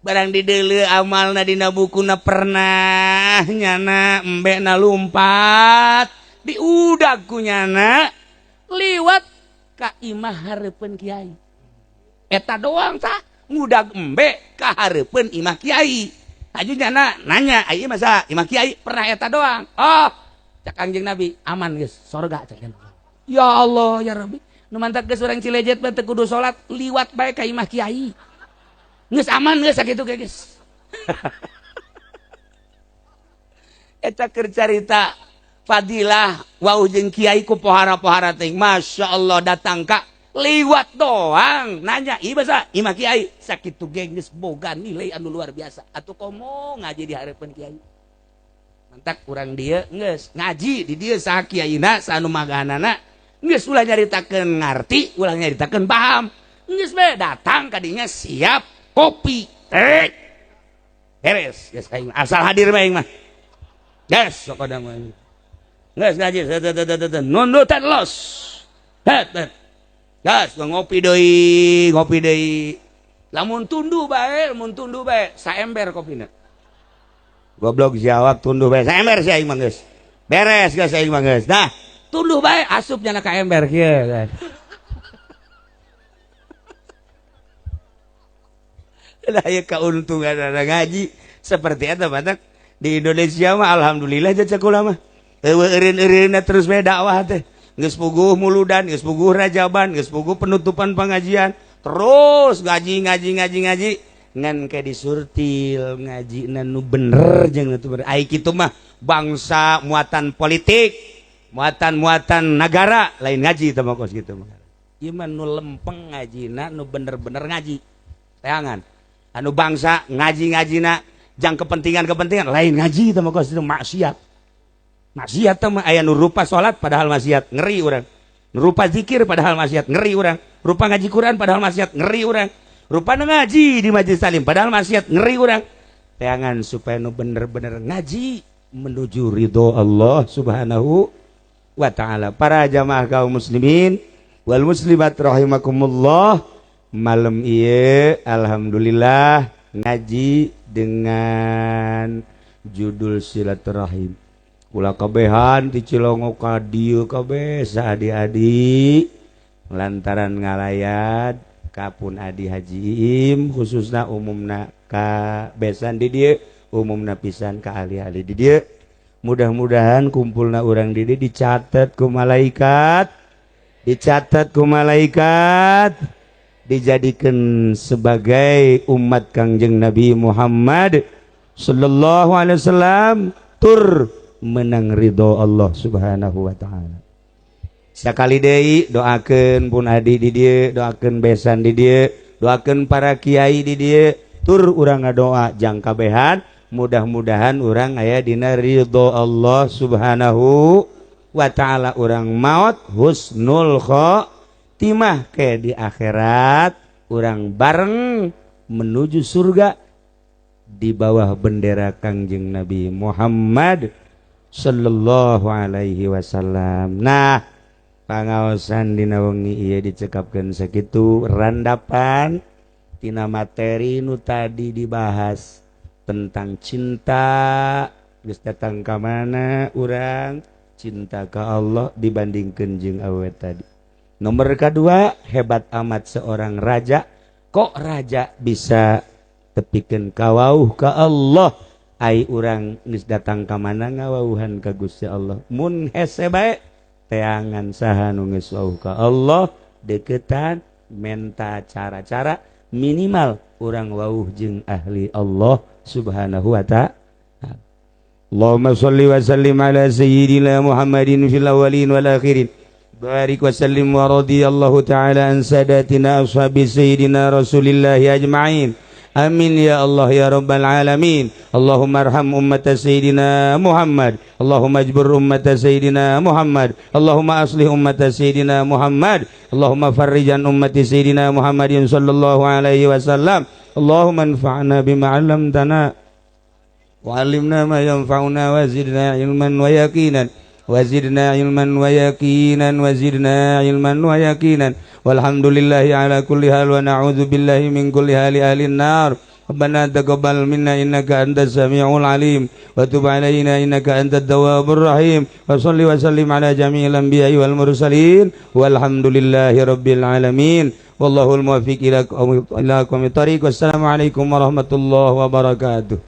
Barang dideuleu amalna dina bukuna pernah nyana embekna lumpat diudag ku nyana liwat ka imah hareupeun kiai. Eta doang tah ngudag embe ka hareupeun imah kiai. Aju nyana nanya, ai masa imah kiai pernah eta doang. Oh, cak Kangjeng Nabi aman geus sorga cak. Ya Allah ya Rabbi. Nu mantak geus urang Cilejet mah teu kudu salat liwat bae ka imah kiai. Geus aman geus sakitu ge geus. Eta keur carita fadilah wau jeung kiai ku pohara-pohara teh. Masya Allah datang ka liwat doang nanya ieu basa imah kiai sakitu ge geus boga nilai anu luar biasa. Atuh komo ngaji di hareupeun kiai. Mantak urang dieu geus ngaji di dieu saha kiaina saha nu maganana geus ulah nyaritakeun ngarti, ulah nyaritakeun paham. Geus bae datang ka dinya siap kopi teh beres geus aing asal hadir mah aing mah. Geus sok ada mah. Geus ngaji nundutan los. Het het. Gas ngopi deui. Lamun tunduh bae saember kopina. Goblok jawab tunduh bae saember si aing mah geus. Beres geus aing mah geus. Nah, tunduh bae asup nyana ka ember kieu kan. Lah ieu kauntungan ngaji seperti eta batak di Indonesia mah alhamdulillah jasa kula mah. Eueuh eureun-eureunna terus bae dakwah teh. Geus puguh muludan, geus puguh rajaban, geus puguh penutupan pengajian, terus ngaji ngaji ngaji ngaji ngan ke disurtil ngajina nu bener jeung nu bener. Ai kitu mah bangsa muatan politik, muatan-muatan nagara lain ngaji teh mah kos kitu mah. Ieu mah nu lempeng ngajina nu bener-bener ngaji. Teangan. Anu bangsa ngaji-ngajina jang kepentingan-kepentingan lain ngaji teh mah kos itu maksiat. Maksiat mah aya nu rupa salat padahal maksiat, ngeri urang. Rupa zikir padahal maksiat, ngeri urang. Rupa ngaji Quran padahal maksiat, ngeri urang. Rupa ngaji di majelis talim padahal maksiat, ngeri urang. Teangan supaya nu bener-bener ngaji menuju ridho Allah Subhanahu wa Ta'ala. Para jamaah kaum muslimin wal muslimat rahimakumullah, malam ieu alhamdulillah ngaji dengan judul silaturahim. Kula kabehan di Cilongo ka dieu kabeh saadi-adi lantaran ngalayat ka pun adi Haji Iim, khususna umumna ka besan di dieu, umumna pisan ka ahli-ahli di dieu. Mudah-mudahan kumpulna urang di dieu dicatat ku malaikat, dicatat ku malaikat, dijadikan sebagai umat Kangjeng Nabi Muhammad sallallahu alaihi wasallam, tur menang ridho Allah Subhanahu wa Ta'ala. Sekali deui doakeun pun adi di dieu, doakeun besan di dieu, doakeun para kiai di dieu, tur urang ngadoa jang kabehan. Mudah-mudahan urang aya dina ridho Allah Subhanahu wa Ta'ala, urang maut husnul khotimah, ke di akhirat urang bareng menuju surga di bawah bendera Kangjeng Nabi Muhammad sallallahu alaihi wasallam. Nah, pangaosan dina wengi ieu dicekapkeun sakitu, randapan tina materi nu tadi dibahas tentang cinta. Geus datang ka mana urang cinta ka Allah dibandingkeun jeung awewe tadi? Nomor kedua, hebat amat seorang raja, kok raja bisa tepikeun kawauh ka Allah? Ai urang geus datang ka mana ngawauhan ka Gusti Allah? Mun hese bae, teangan saha nu geus wauh ka Allah, deketan, menta cara-cara minimal urang wauh jeung ahli Allah Subhanahu wa Ta'ala. Allahumma salli wa sallim ala sayyidina Muhammadin fil awwalin wal akhirin. Barik wa sallim wa radiyallahu ta'ala an sadatina ashabi sayyidina Rasulillahi ajma'in. Amin ya Allah ya Rabbal alamin. Allahumma arham ummata sayyidina Muhammad. Allahumma ajbur ummata sayyidina Muhammad. Allahumma aslih ummata sayyidina Muhammad. Allahumma farrijan ummati sayyidina Muhammadin sallallahu alaihi wasallam. Allahumma anfa'na bima 'allamtana wa 'allimna ma yanfa'una wa zidna ilman wa yaqinan, wa zidna ilman wa yaqinan, wa zidna ilman wa yaqinan. Walhamdulillahi ala kulli hal wa na'udzu billahi min kulli hali ahli nar. Rabbana taqabbal minna innaka antas samiul alim wa tub alaina innaka antat tawwabur rahim. Wa salli wa sallim ala jami'il anbiya'i wal mursalin. Walhamdulillahi rabbil alamin. Wallahul muwaffiq ila aqwamit thariq. Wassalamu alaikum warahmatullahi wabarakatuh.